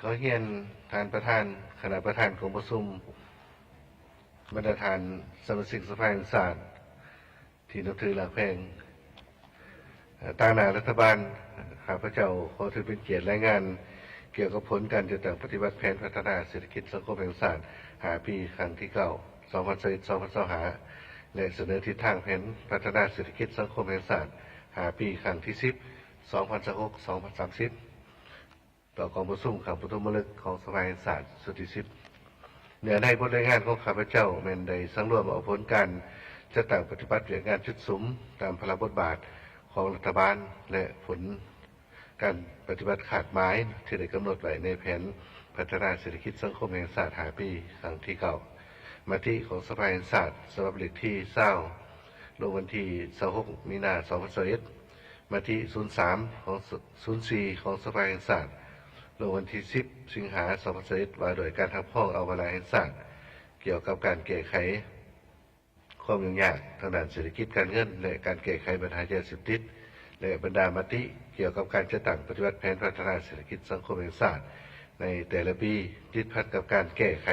ຂໍຮຽນທ່ານປະທານ, ຄະນະປະທານກອງປະຊຸມ, ບັນດາທ່ານສະມາຊິກສະພາແຫ່ງຊາດທີ່ນັບຖືຮັກແພງ. ເອີ່ ຕາງໜ້າລັດຖະບານ, ຂ້າພະເຈົ້າຂໍຖືເປັນກຽດລາຍງານກ່ຽວກັບຜົນການຈັດຕັ້ງປະຕິບັດແຜນພັດທະນາເສດຖະກິດສັງຄົມແຫ່ງຊາດຫ້າປີ ຄັ້ງທີເກົ້າ ສອງພັນຊາວເອັດ ສອງພັນຊາວຫ້າ ແລະ ສະເໜີທິດທາງແຜນພັດທະນາເສດຖະກິດສັງຄົມແຫ່ງຊາດຫ້າປີ ຄັ້ງທີສິບ ສອງພັນຊາວຫົກ ສອງພັນສາມສິບ ຕໍ່ກອງປະຊຸມຄັ້ງປະຖົມມະລຶກຂອງສະພາແຫ່ງຊາດຊຸດທີສິບ. ເນື້ອໃນບົດລາຍງານຂອງຂ້າພະເຈົ້າແມ່ນໄດ້ສັງລວມເອົາຜົນການຈັດຕັ້ງປະຕິບັດວຽກງານຈຸດສຸມຕາມພາລະບົດບາດຂອງລັດຖະບານ ແລະ ຜົນການປະຕິບັດຄາດໝາຍທີ່ໄດ້ກຳນົດໄວ້ໃນແຜນພັດທະນາເສດຖະກິດສັງຄົມແຫ່ງຊາດຫ້າປີ ຄັ້ງທີເກົ້າ ມະຕິຂອງສະພາແຫ່ງຊາດ ສະບັບເລກທີຊາວ ລົງວັນທີຊາວຫົກ ມີນາ ສອງພັນຊາວເອັດ, ມະຕິສູນສາມ ຂອງ ສູນສີ່ ຂອງສະພາແຫ່ງຊາດ ລົງວັນທີສິບ ສິງຫາ ສອງພັນຊາວເອັດ ວ່າດ້ວຍການຮັບຮອງເອົາວາລະແຫ່ງຊາດ ກ່ຽວກັບການແກ້ໄຂຄວາມຫຍຸ້ງຍາກທາງດ້ານເສດຖະກິດການເງິນ ແລະ ການແກ້ໄຂບັນຫາຢາເສບຕິດ ແລະ ບັນດາມະຕິກ່ຽວກັບການຈັດຕັ້ງປະຕິບັດແຜນພັດທະນາເສດຖະກິດສັງຄົມແຫ່ງຊາດໃນແຕ່ລະປີ ຕິດພັນກັບການແກ້ໄຂ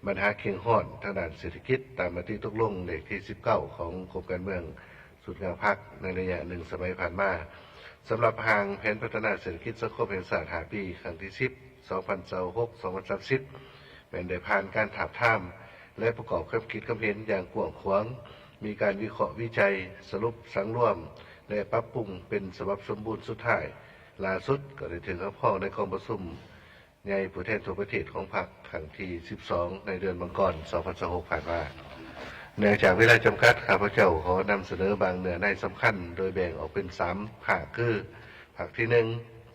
ບັນຫາເຄັ່ງຮ້ອນທາງດ້ານເສດຖະກິດ ຕາມມະຕິຕົກລົງເລກທີສິບເກົ້າ ຂອງກົມການເມືອງ ສູນກາງພັກໃນໄລຍະໜຶ່ງສະໄໝຜ່ານມາ. ສຳລັບຮ່າງແຜນພັດທະນາເສດຖະກິດສັງຄົມແຫ່ງຊາດຫ້າປີ ຄັ້ງທີສິບ ສອງພັນຊາວຫົກ ສອງພັນສາມສິບ ແມ່ນໄດ້ຜ່ານການທາບທາມ ແລະ ປະກອບຄຳຄິດຄຳເຫັນຢ່າງກວ້າງຂວາງ, ມີການວິເຄາະວິໄຈ, ສະຫຼຸບສັງລວມ ແລະ ປັບປຸງເປັນສະບັບສົມບູນສຸດທ້າຍ. ລ່າສຸດກໍໄດ້ຖືກຮັບຮອງໃນກອງປະຊຸມ ໃຫຍ່ຜູ້ແທນທົ່ວປະເທດຂອງພັກຄັ້ງທີສິບສອງ ໃນເດືອນມັງກອນ ສອງພັນຊາວຫົກ ຜ່ານມາ. ເນື່ອງຈາກເວລາຈຳກັດ, ຂ້າພະເຈົ້າຂໍນຳສະເໜີບາງເນື້ອໃນສຳຄັນ ໂດຍແບ່ງອອກເປັນສາມພາກ ຄື ພາກທີໜຶ່ງ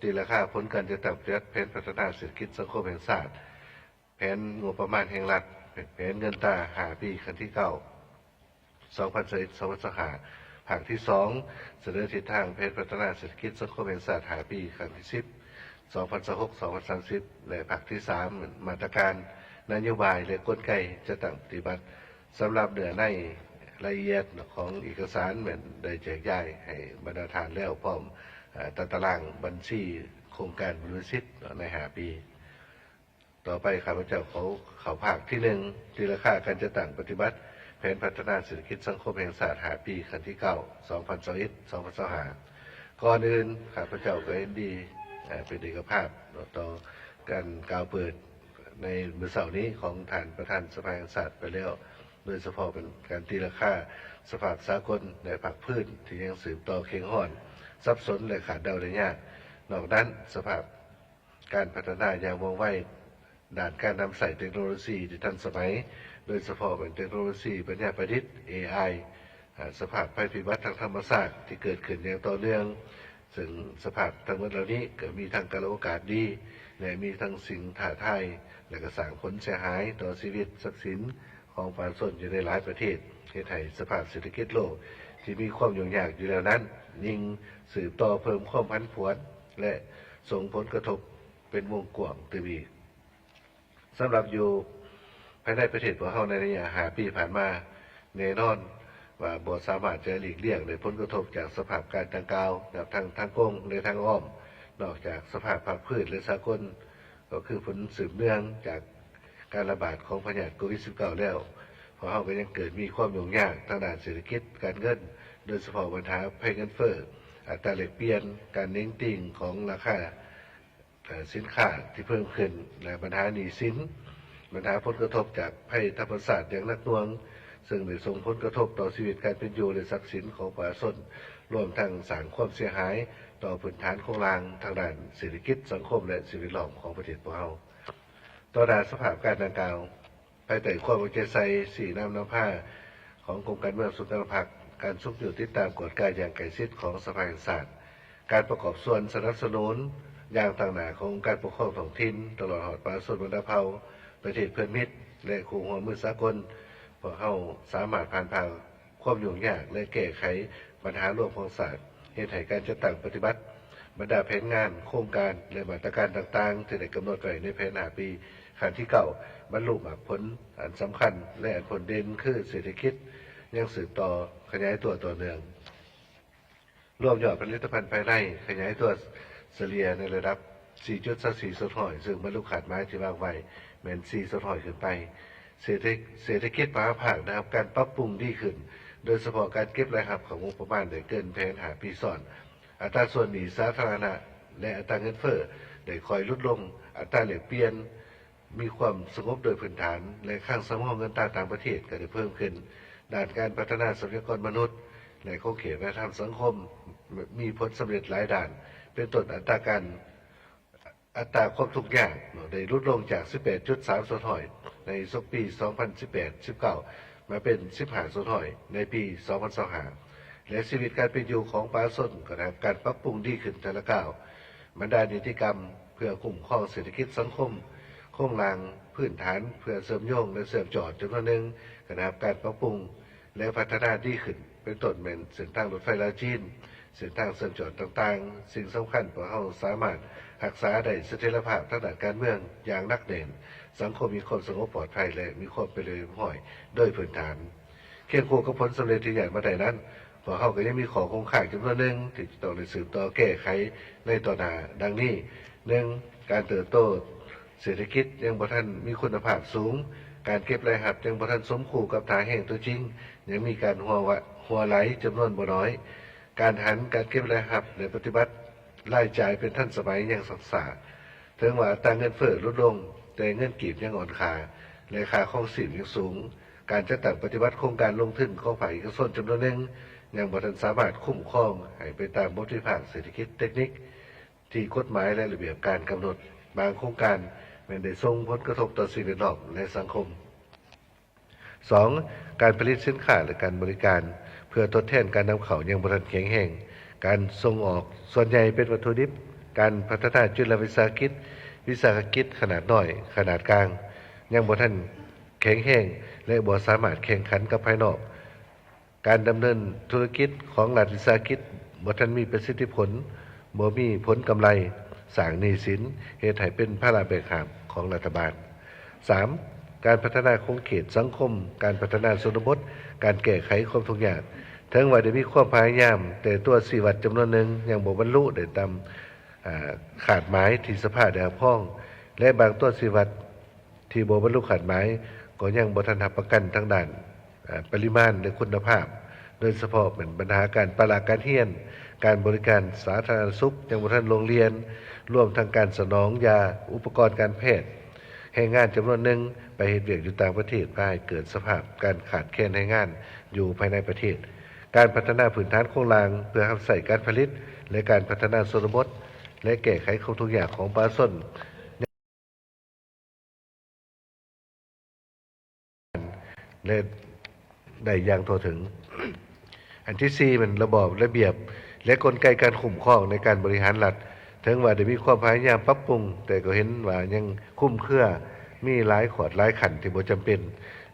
ຕີລາຄາຜົນການຈັດຕັ້ງປະຕິບັດແຜນພັດທະນາເສດຖະກິດສັງຄົມແຫ່ງຊາດ, ແຜນງົບປະມານແຫ່ງລັດ, ແຜນເງິນຕາຫ້າປີ ຄັ້ງທີເກົ້າ ສອງພັນຊາວເອັດ ສອງພັນຊາວຫ້າ, ພາກທີສອງ ສະເໜີທິດທາງແຜນພັດທະນາເສດຖະກິດສັງຄົມແຫ່ງຊາດຫ້າປີ ຄັ້ງທີສິບ ສອງພັນຊາວຫົກ ສອງພັນສາມສິບ ແລະ ພາກທີສາມ ມາດຕະການ, ນະໂຍບາຍ ແລະ ກົນໄກຈັດຕັ້ງປະຕິບັດ. ສຳລັບເນື້ອໃນລາຍລະອຽດຂອງເອກະສານແມ່ນໄດ້ແຈກຢາຍໃຫ້ບັນດາທ່ານແລ້ວ ພ້ອມ ເອີ່ ຕາຕະລາງບັນຊີໂຄງການບຸລິສິດໃນຫ້າປີ. ຕໍ່ໄປຂ້າພະເຈົ້າຂໍເຂົ້າພາກທີໜຶ່ງ ຕີລາຄາການຈັດຕັ້ງປະຕິບັດແຜນພັດທະນາເສດຖະກິດສັງຄົມແຫ່ງຊາດຫ້າປີ ຄັ້ງທີເກົ້າ ສອງພັນຊາວເອັດ ສອງພັນຊາວຫ້າ. ກ່ອນອື່ນ ຂ້າພະເຈົ້າກໍເຫັນດີ ເປັນເອກະພາບຕໍ່ການກ່າວເປີດໃນມື້ເຊົ້ານີ້ຂອງທ່ານປະທານສະພາແຫ່ງຊາດໄປແລ້ວ, ໂດຍສະເພາະເປັນການຕີລາຄາສະພາບສາກົນ ແລະ ພາກພື້ນທີ່ຍັງສືບຕໍ່ເຄັ່ງຮ້ອນ, ສັບສົນ ແລະ ຄາດເດົາໄດ້ຍາກ. ນອກນັ້ນ, ສະພາບ ການພັດທະນາຢ່າງວ່ອງໄວດ້ານການນຳໃຊ້ເຕັກໂນໂລຊີທີ່ທັນສະໄໝ, ໂດຍສະເພາະແມ່ນເຕັກໂນໂລຊີປັນຍາປະດິດ ເອໄອ, ສະພາບໄພພິບັດທາງທຳມະຊາດທີ່ເກີດຂຶ້ນຢ່າງຕໍ່ເນື່ອງ, ເຊິ່ງສະພາບທັງໝົດເຫຼົ່ານີ້ກໍມີທັງກາລະໂອກາດດີ ແລະ ມີທັງສິ່ງທ້າທາຍ ແລະ ກໍສ້າງຜົນເສຍຫາຍຕໍ່ຊີວິດຊັບສິນຂອງປະຊາຊົນຢູ່ໃນຫຼາຍປະເທດ, ເຮັດໃຫ້ສະພາບເສດຖະກິດໂລກທີ່ມີຄວາມຫຍຸ້ງຍາກຢູ່ແລ້ວນັ້ນ ຍິ່ງສືບຕໍ່ເພີ່ມຄວາມຜັນຜວນ ແລະ ສົ່ງຜົນກະທົບ ເປັນວົງກວ້າງຕື່ມອີກ. ສຳລັບຢູ່ພາຍໃນປະເທດພວກເຮົາໃນໄລຍະຫ້າປີຜ່ານມາ, ແນ່ນອນວ່າບໍ່ສາມາດຈະຫຼີກລ່ຽງໄດ້ຜົນກະທົບຈາກສະພາບການດັ່ງກ່າວ, ນັບທັງທາງກົງ ແລະ ທາງອ້ອມ. ນອກຈາກສະພາບພາກພື້ນ ແລະ ສາກົນ, ກໍຄືຜົນສືບເນື່ອງຈາກການລະບາດຂອງພະຍາດໂຄວິດສິບເກົ້າແລ້ວ, ພວກເຮົາກໍຍັງເກີດມີຄວາມຫຍຸ້ງຍາກທາງດ້ານເສດຖະກິດການເງິນ, ໂດຍສະເພາະບັນຫາໄພເງິນເຟີ້, ອັດຕາແລກປ່ຽນ, ການເໜັງຕີງຂອງລາຄາ ເອີ່ ສິນຄ້າທີ່ເພີ່ມຂຶ້ນ ແລະ ບັນຫາໜີ້ສິນ, ບັນຫາຜົນກະທົບຈາກໄພທຳມະຊາດຢ່າງໜັກໜ່ວງ, ເຊິ່ງໄດ້ສົ່ງຜົນກະທົບຕໍ່ຊີວິດການເປັນຢູ່ ແລະ ຊັບສິນຂອງປະຊາຊົນ, ລວມທັງສ້າງຄວາມເສຍຫາຍຕໍ່ພື້ນຖານໂຄງລ່າງທາງດ້ານເສດຖະກິດ, ສັງຄົມ ແລະ ສິ່ງແວດລ້ອມຂອງປະເທດພວກເຮົາ. ຕໍ່ໜ້າສະພາບການດັ່ງກ່າວ, ພາຍໃຕ້ຄວາມເອົາໃຈໃສ່, ຊີ້ນຳນຳພາຂອງກົມການເມືອງສູນກາງພັກ, ການຊຸກຍູ້ຕິດຕາມກວດກາຢ່າງໃກ້ຊິດຂອງສະພາແຫ່ງຊາດ, ການປະກອບສ່ວນສະໜັບສະໜູນຢ່າງຕັ້ງໜ້າຂອງອົງການປົກຄອງທ້ອງຖິ່ນ, ຕະຫຼອດຮອດປະຊາຊົນບັນດາເຜົ່າ, ປະເທດເພື່ອນມິດ ແລະ ຄູ່ຮ່ວມມືສາກົນ, ພວກເຮົາສາມາດຜ່ານຜ່າ ຄວາມຫຍຸ້ງຍາກ ແລະ ແກ້ໄຂບັນຫາລວມຂອງຊາດ, ເຮັດໃຫ້ການຈັດຕັ້ງປະຕິບັດບັນດາແຜນງານ, ໂຄງການ ແລະ ມາດຕະການຕ່າງໆ ທີ່ໄດ້ກຳນົດໄວ້ໃນແຜນຫ້າປີ ຂັ້ນທີເກົ້າ ບັນລຸໝາກຜົນອັນສຳຄັນ ແລະ ອັນໂດດເດັ່ນ ຄືເສດຖະກິດຍັງສືບຕໍ່ຂະຫຍາຍຕົວຕໍ່ເນື່ອງ. ລວມຍອດຜະລິດຕະພັນພາຍໃນຂະຫຍາຍຕົວສະເລ່ຍໃນລະດັບ ສີ່ຈຸດສາມສີ່ສ່ວນຮ້ອຍ ເຊິ່ງບັນລຸຄາດໝາຍທີ່ວາງໄວ້ແມ່ນສີ່ສ່ວນຮ້ອຍຂຶ້ນໄປ. ເສດຖະ ເສດຖະກິດມະຫາພາກໄດ້ຮັບການປັບປຸງດີຂຶ້ນ, ໂດຍສະເພາະການເກັບລາຍຮັບເຂົ້າງົບປະມານໄດ້ເກີນແຜນຫ້າປີຊ້ອນ. ອັດຕາສ່ວນໜີ້ສາທາລະນະ ແລະ ອັດຕາເງິນເຟີ້ໄດ້ຄ່ອຍຫຼຸດລົງ, ອັດຕາແລກປ່ຽນ ມີຄວາມສະຫງົບໂດຍພື້ນຖານ ແລະ ຄັງສຳຮອງເງິນຕາຕ່າງປະເທດກໍໄດ້ເພີ່ມຂຶ້ນ. ດ້ານການພັດທະນາຊັບພະຍາກອນມະນຸດ ແລະ ຂົງເຂດວັດທະນະທຳສັງຄົມ ມີຜົນສຳເລັດຫຼາຍດ້ານ, ເປັນຕົ້ນອັດຕາການ ອັດຕາຄວາມທຸກຍາກໄດ້ຫຼຸດລົງຈາກສິບແປດຈຸດສາມສ່ວນຮ້ອຍໃນສົກປີສອງພັນສິບແປດ ສິບເກົ້າ ມາເປັນສິບຫ້າສ່ວນຮ້ອຍໃນປີສອງພັນຊາວຫ້າ ແລະ ຊີວິດການເປັນຢູ່ຂອງປະຊາຊົນກໍໄດ້ຮັບການປັບປຸງດີຂຶ້ນແຕ່ລະກ້າວ. ບັນດານິຕິກຳເພື່ອຄຸ້ມຄອງເສດຖະກິດສັງຄົມ, ໂຄງລ່າງພື້ນຖານເພື່ອເຊື່ອມໂຍງ ແລະ ເຊື່ອມຈອດຈຳນວນໜຶ່ງກໍໄດ້ຮັບການປັບປຸງ ແລະ ພັດທະນາດີຂຶ້ນ, ເປັນຕົ້ນແມ່ນເສັ້ນທາງລົດໄຟລາວ-ຈີນ, ເສັ້ນທາງເຊື່ອມຈອດຕ່າງໆ. ສິ່ງສຳຄັນ, ພວກເຮົາສາມາດຮັກສາໄດ້ສະຖຽນລະພາບທາງດ້ານການເມືອງຢ່າງໜັກແໜ້ນ, ສັງຄົມມີຄວາມສະຫງົບປອດໄພ ແລະ ມີຄວາມເປັນລະບຽບຮຽບຮ້ອຍໂດຍພື້ນຖານ. ຄຽງຄູ່ກັບຜົນສຳເລັດທີ່ຍາດມາໄດ້ນັ້ນ, ພວກເຮົາກໍຍັງມີຂໍ້ຄົງຄ້າງຈຳນວນໜຶ່ງທີ່ຈະຕ້ອງໄດ້ສືບຕໍ່ແກ້ໄຂໃນຕໍ່ໜ້າ ດັ່ງນີ້: ໜຶ່ງ, ການເຕີບໂຕເສດຖະກິດຍັງບໍ່ທັນມີຄຸນນະພາບສູງ, ການເກັບລາຍຮັບຍັງບໍ່ທັນສົມຄູ່ກັບທ່າແຮງຕົວຈິງ, ຍັງມີການຮົ່ວ ຮົ່ວໄຫຼຈຳນວນບໍ່ໜ້ອຍ, ການຫັນການເກັບລາຍຮັບ ແລະ ປະຕິບັດລາຍຈ່າຍເປັນທັນສະໄໝຍັງຊັກຊ້າ. ເຖິງວ່າອັດຕາເງິນເຟີ້ຫຼຸດລົງ, ແຕ່ເງິນກີບຍັງອ່ອນຄ່າ ແລະ ຄ່າຄອງຊີບຍັງສູງ. ການຈັດຕັ້ງປະຕິບັດໂຄງການລົງທຶນຂອງພາກເອກະຊົນຈຳນວນໜຶ່ງ ຍັງບໍ່ທັນສາມາດຄຸ້ມຄອງໃຫ້ໄປຕາມບົດວິພາກເສດຖະກິດເຕັກນິກທີ່ກົດໝາຍ ແລະ ລະບຽບການກຳນົດ. ບາງໂຄງການແມ່ນໄດ້ສົ່ງຜົນກະທົບຕໍ່ສິ່ງແວດລ້ອມ ແລະ ສັງຄົມ. ສອງ, ການຜະລິດສິນຄ້າ ແລະ ການບໍລິການເພື່ອທົດແທນການນຳເຂົ້າຍັງບໍ່ທັນແຂງແຮງ. ການສົ່ງອອກສ່ວນໃຫຍ່ເປັນວັດຖຸດິບ. ການພັດທະນາຈຸດລະວິສາຫະກິດ, ວິສາຫະກິດຂະໜາດນ້ອຍ, ຂະໜາດກາງ ຍັງບໍ່ທັນແຂງແຮງ ແລະ ບໍ່ສາມາດແຂ່ງຂັນກັບພາຍນອກ. ການດຳເນີນທຸລະກິດຂອງລັດວິສາຫະກິດບໍ່ທັນມີປະສິດທິຜົນ, ບໍ່ມີຜົນກຳໄລ, ສ້າງໜີ້ສິນ, ເຮັດໃຫ້ເປັນພາລະແບກຫາບຂອງລັດຖະບານ. ສາມ, ການພັດທະນາຂົງເຂດສັງຄົມ, ການພັດທະນາຊົນນະບົດ, ການແກ້ໄຂຄວາມທຸກຍາກ. ເຖິງວ່າໄດ້ມີຄວາມພະຍາຍາມ, ແຕ່ຕົວຊີ້ວັດຈຳນວນໜຶ່ງຍັງບໍ່ບັນລຸໄດ້ຕາມ ອາ ຄາດໝາຍທີ່ສະພາໄດ້ຮັບຮອງ ແລະ ບາງຕົວຊີ້ວັດ ທີ່ບໍ່ບັນລຸຄາດໝາຍ ກໍຍັງບໍ່ທັນຮັບປະກັນທາງດ້ານ ອາ ປະລິມານ ແລະ ຄຸນນະພາບ, ໂດຍສະເພາະແມ່ນບັນຫາການປະລະການຮຽນ, ການບໍລິການສາທາລະນະສຸກຍັງບໍ່ທັນລົງລຽນ, ລວມທັງການສະໜອງຢາ, ອຸປະກອນການແພດ, ແຮງງານຈຳນວນໜຶ່ງໄປເຮັດວຽກຢູ່ຕ່າງປະເທດ, ພາໃຫ້ເກີດສະພາບການຂາດແຄນແຮງງານຢູ່ພາຍໃນປະເທດ. ການພັດທະນາພື້ນຖານໂຄງລ່າງເພື່ອຮັບໃຊ້ການຜະລິດ ແລະ ການພັດທະນາຊົນນະບົດ ແລະ ແກ້ໄຂຄວາມທຸກຍາກຂອງປະຊາຊົນ ແລະ ໄດ້ຢ່າງທົ່ວເຖິງ. ອັນທີສີ່ ແມ່ນລະບອບ, ລະບຽບ ແລະ ກົນໄກການຄຸ້ມຄອງໃນການບໍລິຫານລັດ. ເຖິງວ່າໄດ້ມີຄວາມພະຍາຍາມປັບປຸງ, ແຕ່ກໍເຫັນວ່າຍັງຄຸມເຄືອ, ມີຫຼາຍຂອດຫຼາຍຂັ້ນທີ່ບໍ່ຈຳເປັນ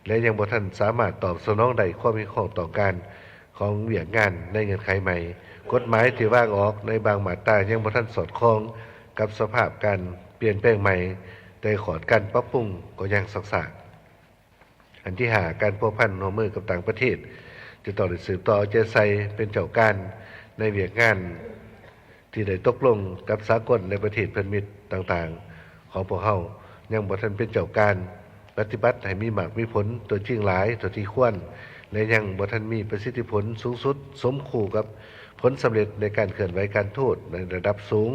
ແລະ ຍັງບໍ່ທັນສາມາດຕອບສະໜອງໄດ້ຄວາມຮຽກຮ້ອງຕ້ອງການ ຂອງວຽກງານໃນເງື່ອນໄຂໃໝ່. ກົດໝາຍທີ່ວາງອອກໃນບາງມາດຕາຍັງບໍ່ທັນສອດຄ່ອງກັບສະພາບການປ່ຽນແປງໃໝ່, ແຕ່ຂອດການປັບປຸງກໍຍັງຊັກຊ້າ. ອັນທີຫ້າ ການພົວພັນຮ່ວມມືກັບຕ່າງປະເທດ ຈະຕ້ອງໄດ້ສືບຕໍ່ເອົາໃຈໃສ່ເປັນເຈົ້າການໃນວຽກງານ ທີ່ໄດ້ຕົກລົງກັບສາກົນ ແລະ ປະເທດເພື່ອນມິດຕ່າງໆຂອງພວກເຮົາ, ຍັງບໍ່ທັນເປັນເຈົ້າການປະຕິບັດໃຫ້ມີໝາກມີຜົນຕົວຈິງຫຼາຍເທົ່າທີ່ຄວນ ແລະ ຍັງບໍ່ທັນມີປະສິດທິຜົນສູງສຸດສົມຄູ່ກັບຜົນສຳເລັດໃນການເຄື່ອນໄຫວການທູດໃນລະດັບສູງ.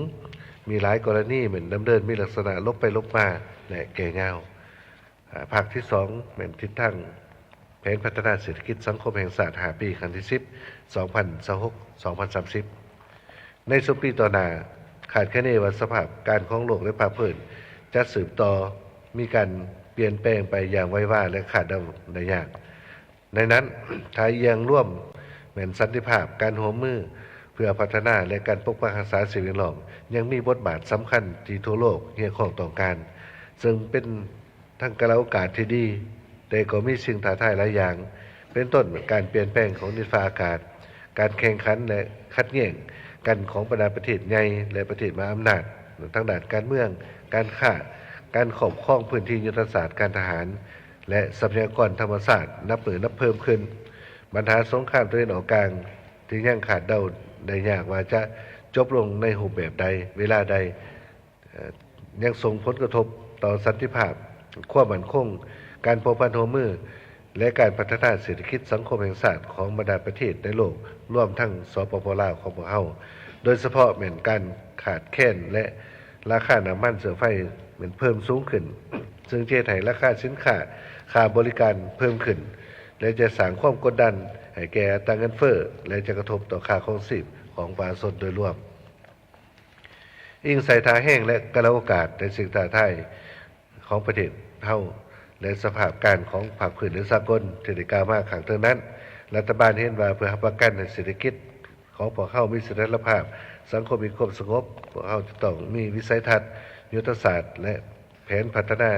ມີຫຼາຍກໍລະນີແມ່ນດຳເນີນມີລັກສະນະຫຼົບໄປຫຼົບມາ ແລະ ແກ່ຍາວ. ພາກທີສອງ ແມ່ນທິດທາງແຜນພັດທະນາເສດຖະກິດສັງຄົມແຫ່ງຊາດຫ້າປີ ຄັ້ງທີສິບ ສອງພັນຊາວຫົກ ສອງພັນສາມສິບ. ໃນຊຸມປີຕໍ່ໜ້າ, ຄາດຄະເນວ່າສະພາບການຂອງໂລກ ແລະ ພາກພື້ນຈະສືບຕໍ່ມີການປ່ຽນແປງໄປຢ່າງໄວວາ ແລະ ຄາດເດົາໄດ້ຍາກ. ໃນນັ້ນ, ຖ້າຢ່າງລວມແມ່ນສັນຕິພາບ, ການຮ່ວມມືເພື່ອພັດທະນາ ແລະ ການປົກປັກຮັກສາສິ່ງແວດລ້ອມ ຍັງມີບົດບາດສຳຄັນທີ່ທົ່ວໂລກຮຽກຮ້ອງຕ້ອງການ, ເຊິ່ງເປັນທັງກາລະໂອກາດທີ່ດີ, ແຕ່ກໍມີສິ່ງທ້າທາຍຫຼາຍຢ່າງ, ເປັນຕົ້ນການປ່ຽນແປງຂອງດິນຟ້າອາກາດ, ການແຂ່ງຂັນ ແລະ ຂັດແຍ່ງກັນຂອງບັນດາປະເທດໃຫຍ່ ແລະ ປະເທດມະຫາອຳນາດທາງດ້ານການເມືອງ, ການຄ້າ, ການຄອບຄອງພື້ນທີ່ຍຸດທະສາດການທະຫານ ແລະ ຊັບພະຍາກອນທຳມະຊາດນັບມື້ນັບເພີ່ມຂຶ້ນ. ບັນຫາສົງຄາມຕາເວັນອອກກາງທີ່ຍັງຄາດເດົາໄດ້ຍາກວ່າຈະຈົບລົງໃນຮູບແບບໃດ, ເວລາໃດ, ຍັງສົ່ງຜົນກະທົບຕໍ່ສັນຕິພາບ, ຄວາມໝັ້ນຄົງ, ການພົວພັນຮ່ວມມື ແລະ ການພັດທະນາເສດຖະກິດສັງຄົມແຫ່ງຊາດຂອງບັນດາປະເທດໃນໂລກ, ລວມທັງ ສປປ ລາວ ຂອງພວກເຮົາ, ໂດຍສະເພາະແມ່ນການຂາດແຄນ ແລະ ລາຄານ້ຳມັນເຊື້ອໄຟແມ່ນເພີ່ມສູງຂຶ້ນ, ເຊິ່ງຈະເຮັດໃຫ້ລາຄາສິນຄ້າ, ຄ່າບໍລິການເພີ່ມຂຶ້ນ ແລະ ຈະສ້າງຄວາມກົດດັນໃຫ້ແກ່ອັດຕາເງິນເຟີ້ ແລະ ຈະກະທົບຕໍ່ຄ່າຄອງຊີບຂອງປະຊາຊົນໂດຍລວມ. ອີງໃສ່ທ່າແຮງ ແລະ ກາລະໂອກາດ ແລະ ສິ່ງທ້າທາຍຂອງປະເທດເຮົາ ແລະ ສະພາບການຂອງພາກພື້ນ ແລະ ສາກົນທີ່ໄດ້ກ່າວມາຂ້າງເທິງນັ້ນ, ລັດຖະບານເຫັນວ່າເພື່ອຮັບປະກັນໃຫ້ເສດຖະກິດຂອງພວກເຮົາມີສະຖຽນລະພາບ, ສັງຄົມມີຄວາມສະຫງົບ, ພວກເຮົາຈະຕ້ອງມີວິໄສທັດ, ຍຸດທະສາດ ແລະ ແຜນພັດທະນາ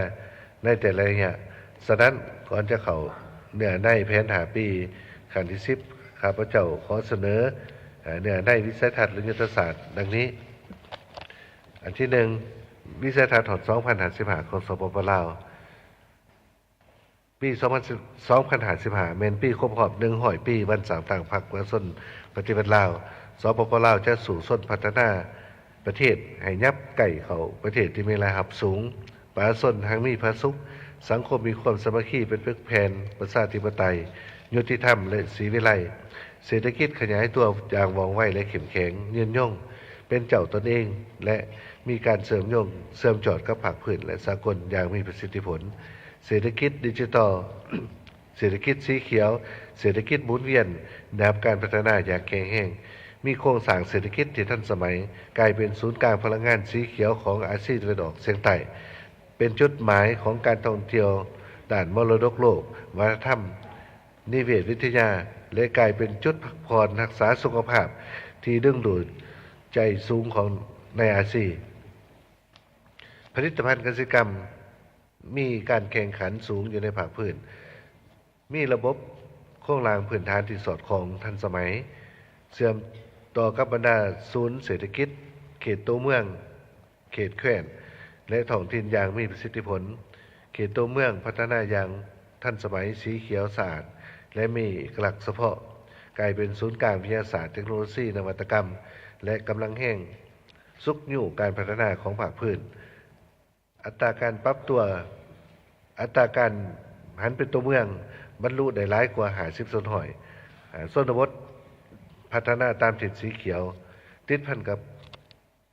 ໃນແຕ່ລະໄລຍະ. ສະນັ້ນ, ກ່ອນຈະເຂົ້າເນື້ອໃນແຜນຫ້າປີຄັ້ງທີສິບ, ຂ້າພະເຈົ້າຂໍສະເໜີເນື້ອໃນວິໄສທັດ ແລະ ຍຸດທະສາດດັ່ງນີ້. ອັນທີໜຶ່ງ, ວິໄສທັດຮອດສອງພັນຫ້າສິບຫ້າຂອງ ສປປ ລາວ. ປີສອງພັນ ສອງພັນຫ້າສິບຫ້າ ແມ່ນປີຄົບຮອບໜຶ່ງຮ້ອຍປີວັນສ້າງຕັ້ງພັກປະຊາຊົນປະຕິວັດລາວ. ສປປ ລາວ ຈະສູ້ຊົນພັດທະນາປະເທດໃຫ້ຫຍັບໃກ້ເຂົ້າປະເທດທີ່ມີລາຍຮັບສູງ, ປະຊາຊົນຮັ່ງມີຜາສຸກ, ສັງຄົມມີຄວາມສາມັກຄີເປັນປຶກແຜ່ນ, ປະຊາທິປະໄຕ, ຍຸຕິທຳ ແລະ ສີວິໄລ. ເສດຖະກິດຂະຫຍາຍຕົວຢ່າງວ່ອງໄວ ແລະ ເຂັ້ມແຂງ, ຍືນຍົງ, ເປັນເຈົ້າຕົນເອງ ແລະ ມີການເຊື່ອມໂຍງ, ເຊື່ອມຈອດກັບພາກພື້ນ ແລະ ສາກົນຢ່າງມີປະສິດທິຜົນ. ເສດຖະກິດດິຈິຕອລ, ເສດຖະກິດສີຂຽວ, ເສດຖະກິດໝູນວຽນໄດ້ຮັບການພັດທະນາຢ່າງແຂງແຮງ, ມີໂຄງສ້າງເສດຖະກິດທີ່ທັນສະໄໝ, ກາຍເປັນສູນກາງພະລັງງານສີຂຽວຂອງອາຊີຕາເວັນອອກສຽງໃຕ້, ເປັນຈຸດໝາຍຂອງການທ່ອງທ່ຽວດ້ານມໍລະດົກໂລກ, ວັດທະນະທຳ, ນິເວດວິທະຍາ ແລະ ກາຍເປັນຈຸດພັກຜ່ອນຮັກສາສຸຂະພາບທີ່ດຶງດູດໃຈສູງຂອງໃນອາຊີ. ຜະລິດຕະພັນກະສິກຳມີການແຂ່ງຂັນສູງຢູ່ໃນພາກພື້ນ, ມີລະບົບໂຄງລ່າງພື້ນຖານທີ່ສອດຄ່ອງທັນສະໄໝ, ເຊື່ອມຕໍ່ກັບບັນດາສູນເສດຖະກິດ, ເຂດໂຕເມືອງ, ເຂດແຄວ້ນ ແລະ ທ້ອງຖິ່ນຢ່າງມີປະສິດທິຜົນ. ເຂດໂຕເມືອງພັດທະນາຢ່າງທັນສະໄໝ, ສີຂຽວ, ສະອາດ ແລະ ມີເອກະລັກສະເພາະ, ກາຍເປັນສູນກາງວິທະຍາສາດ, ເຕັກໂນໂລຊີ, ນະວັດຕະກຳ ແລະ ກຳລັງແຮງຊຸກຍູ້ການພັດທະນາຂອງພາກພື້ນ. ອັດຕາການປັບຕົວ, ອັດຕາການຫັນເປັນຕົວເມືອງບັນລຸໄດ້ຫຼາຍກວ່າຫ້າສິບສ່ວນຮ້ອຍ. ອາ, ຊົນນະບົດພັດທະນາຕາມທິດສີຂຽວ, ຕິດພັນກັບ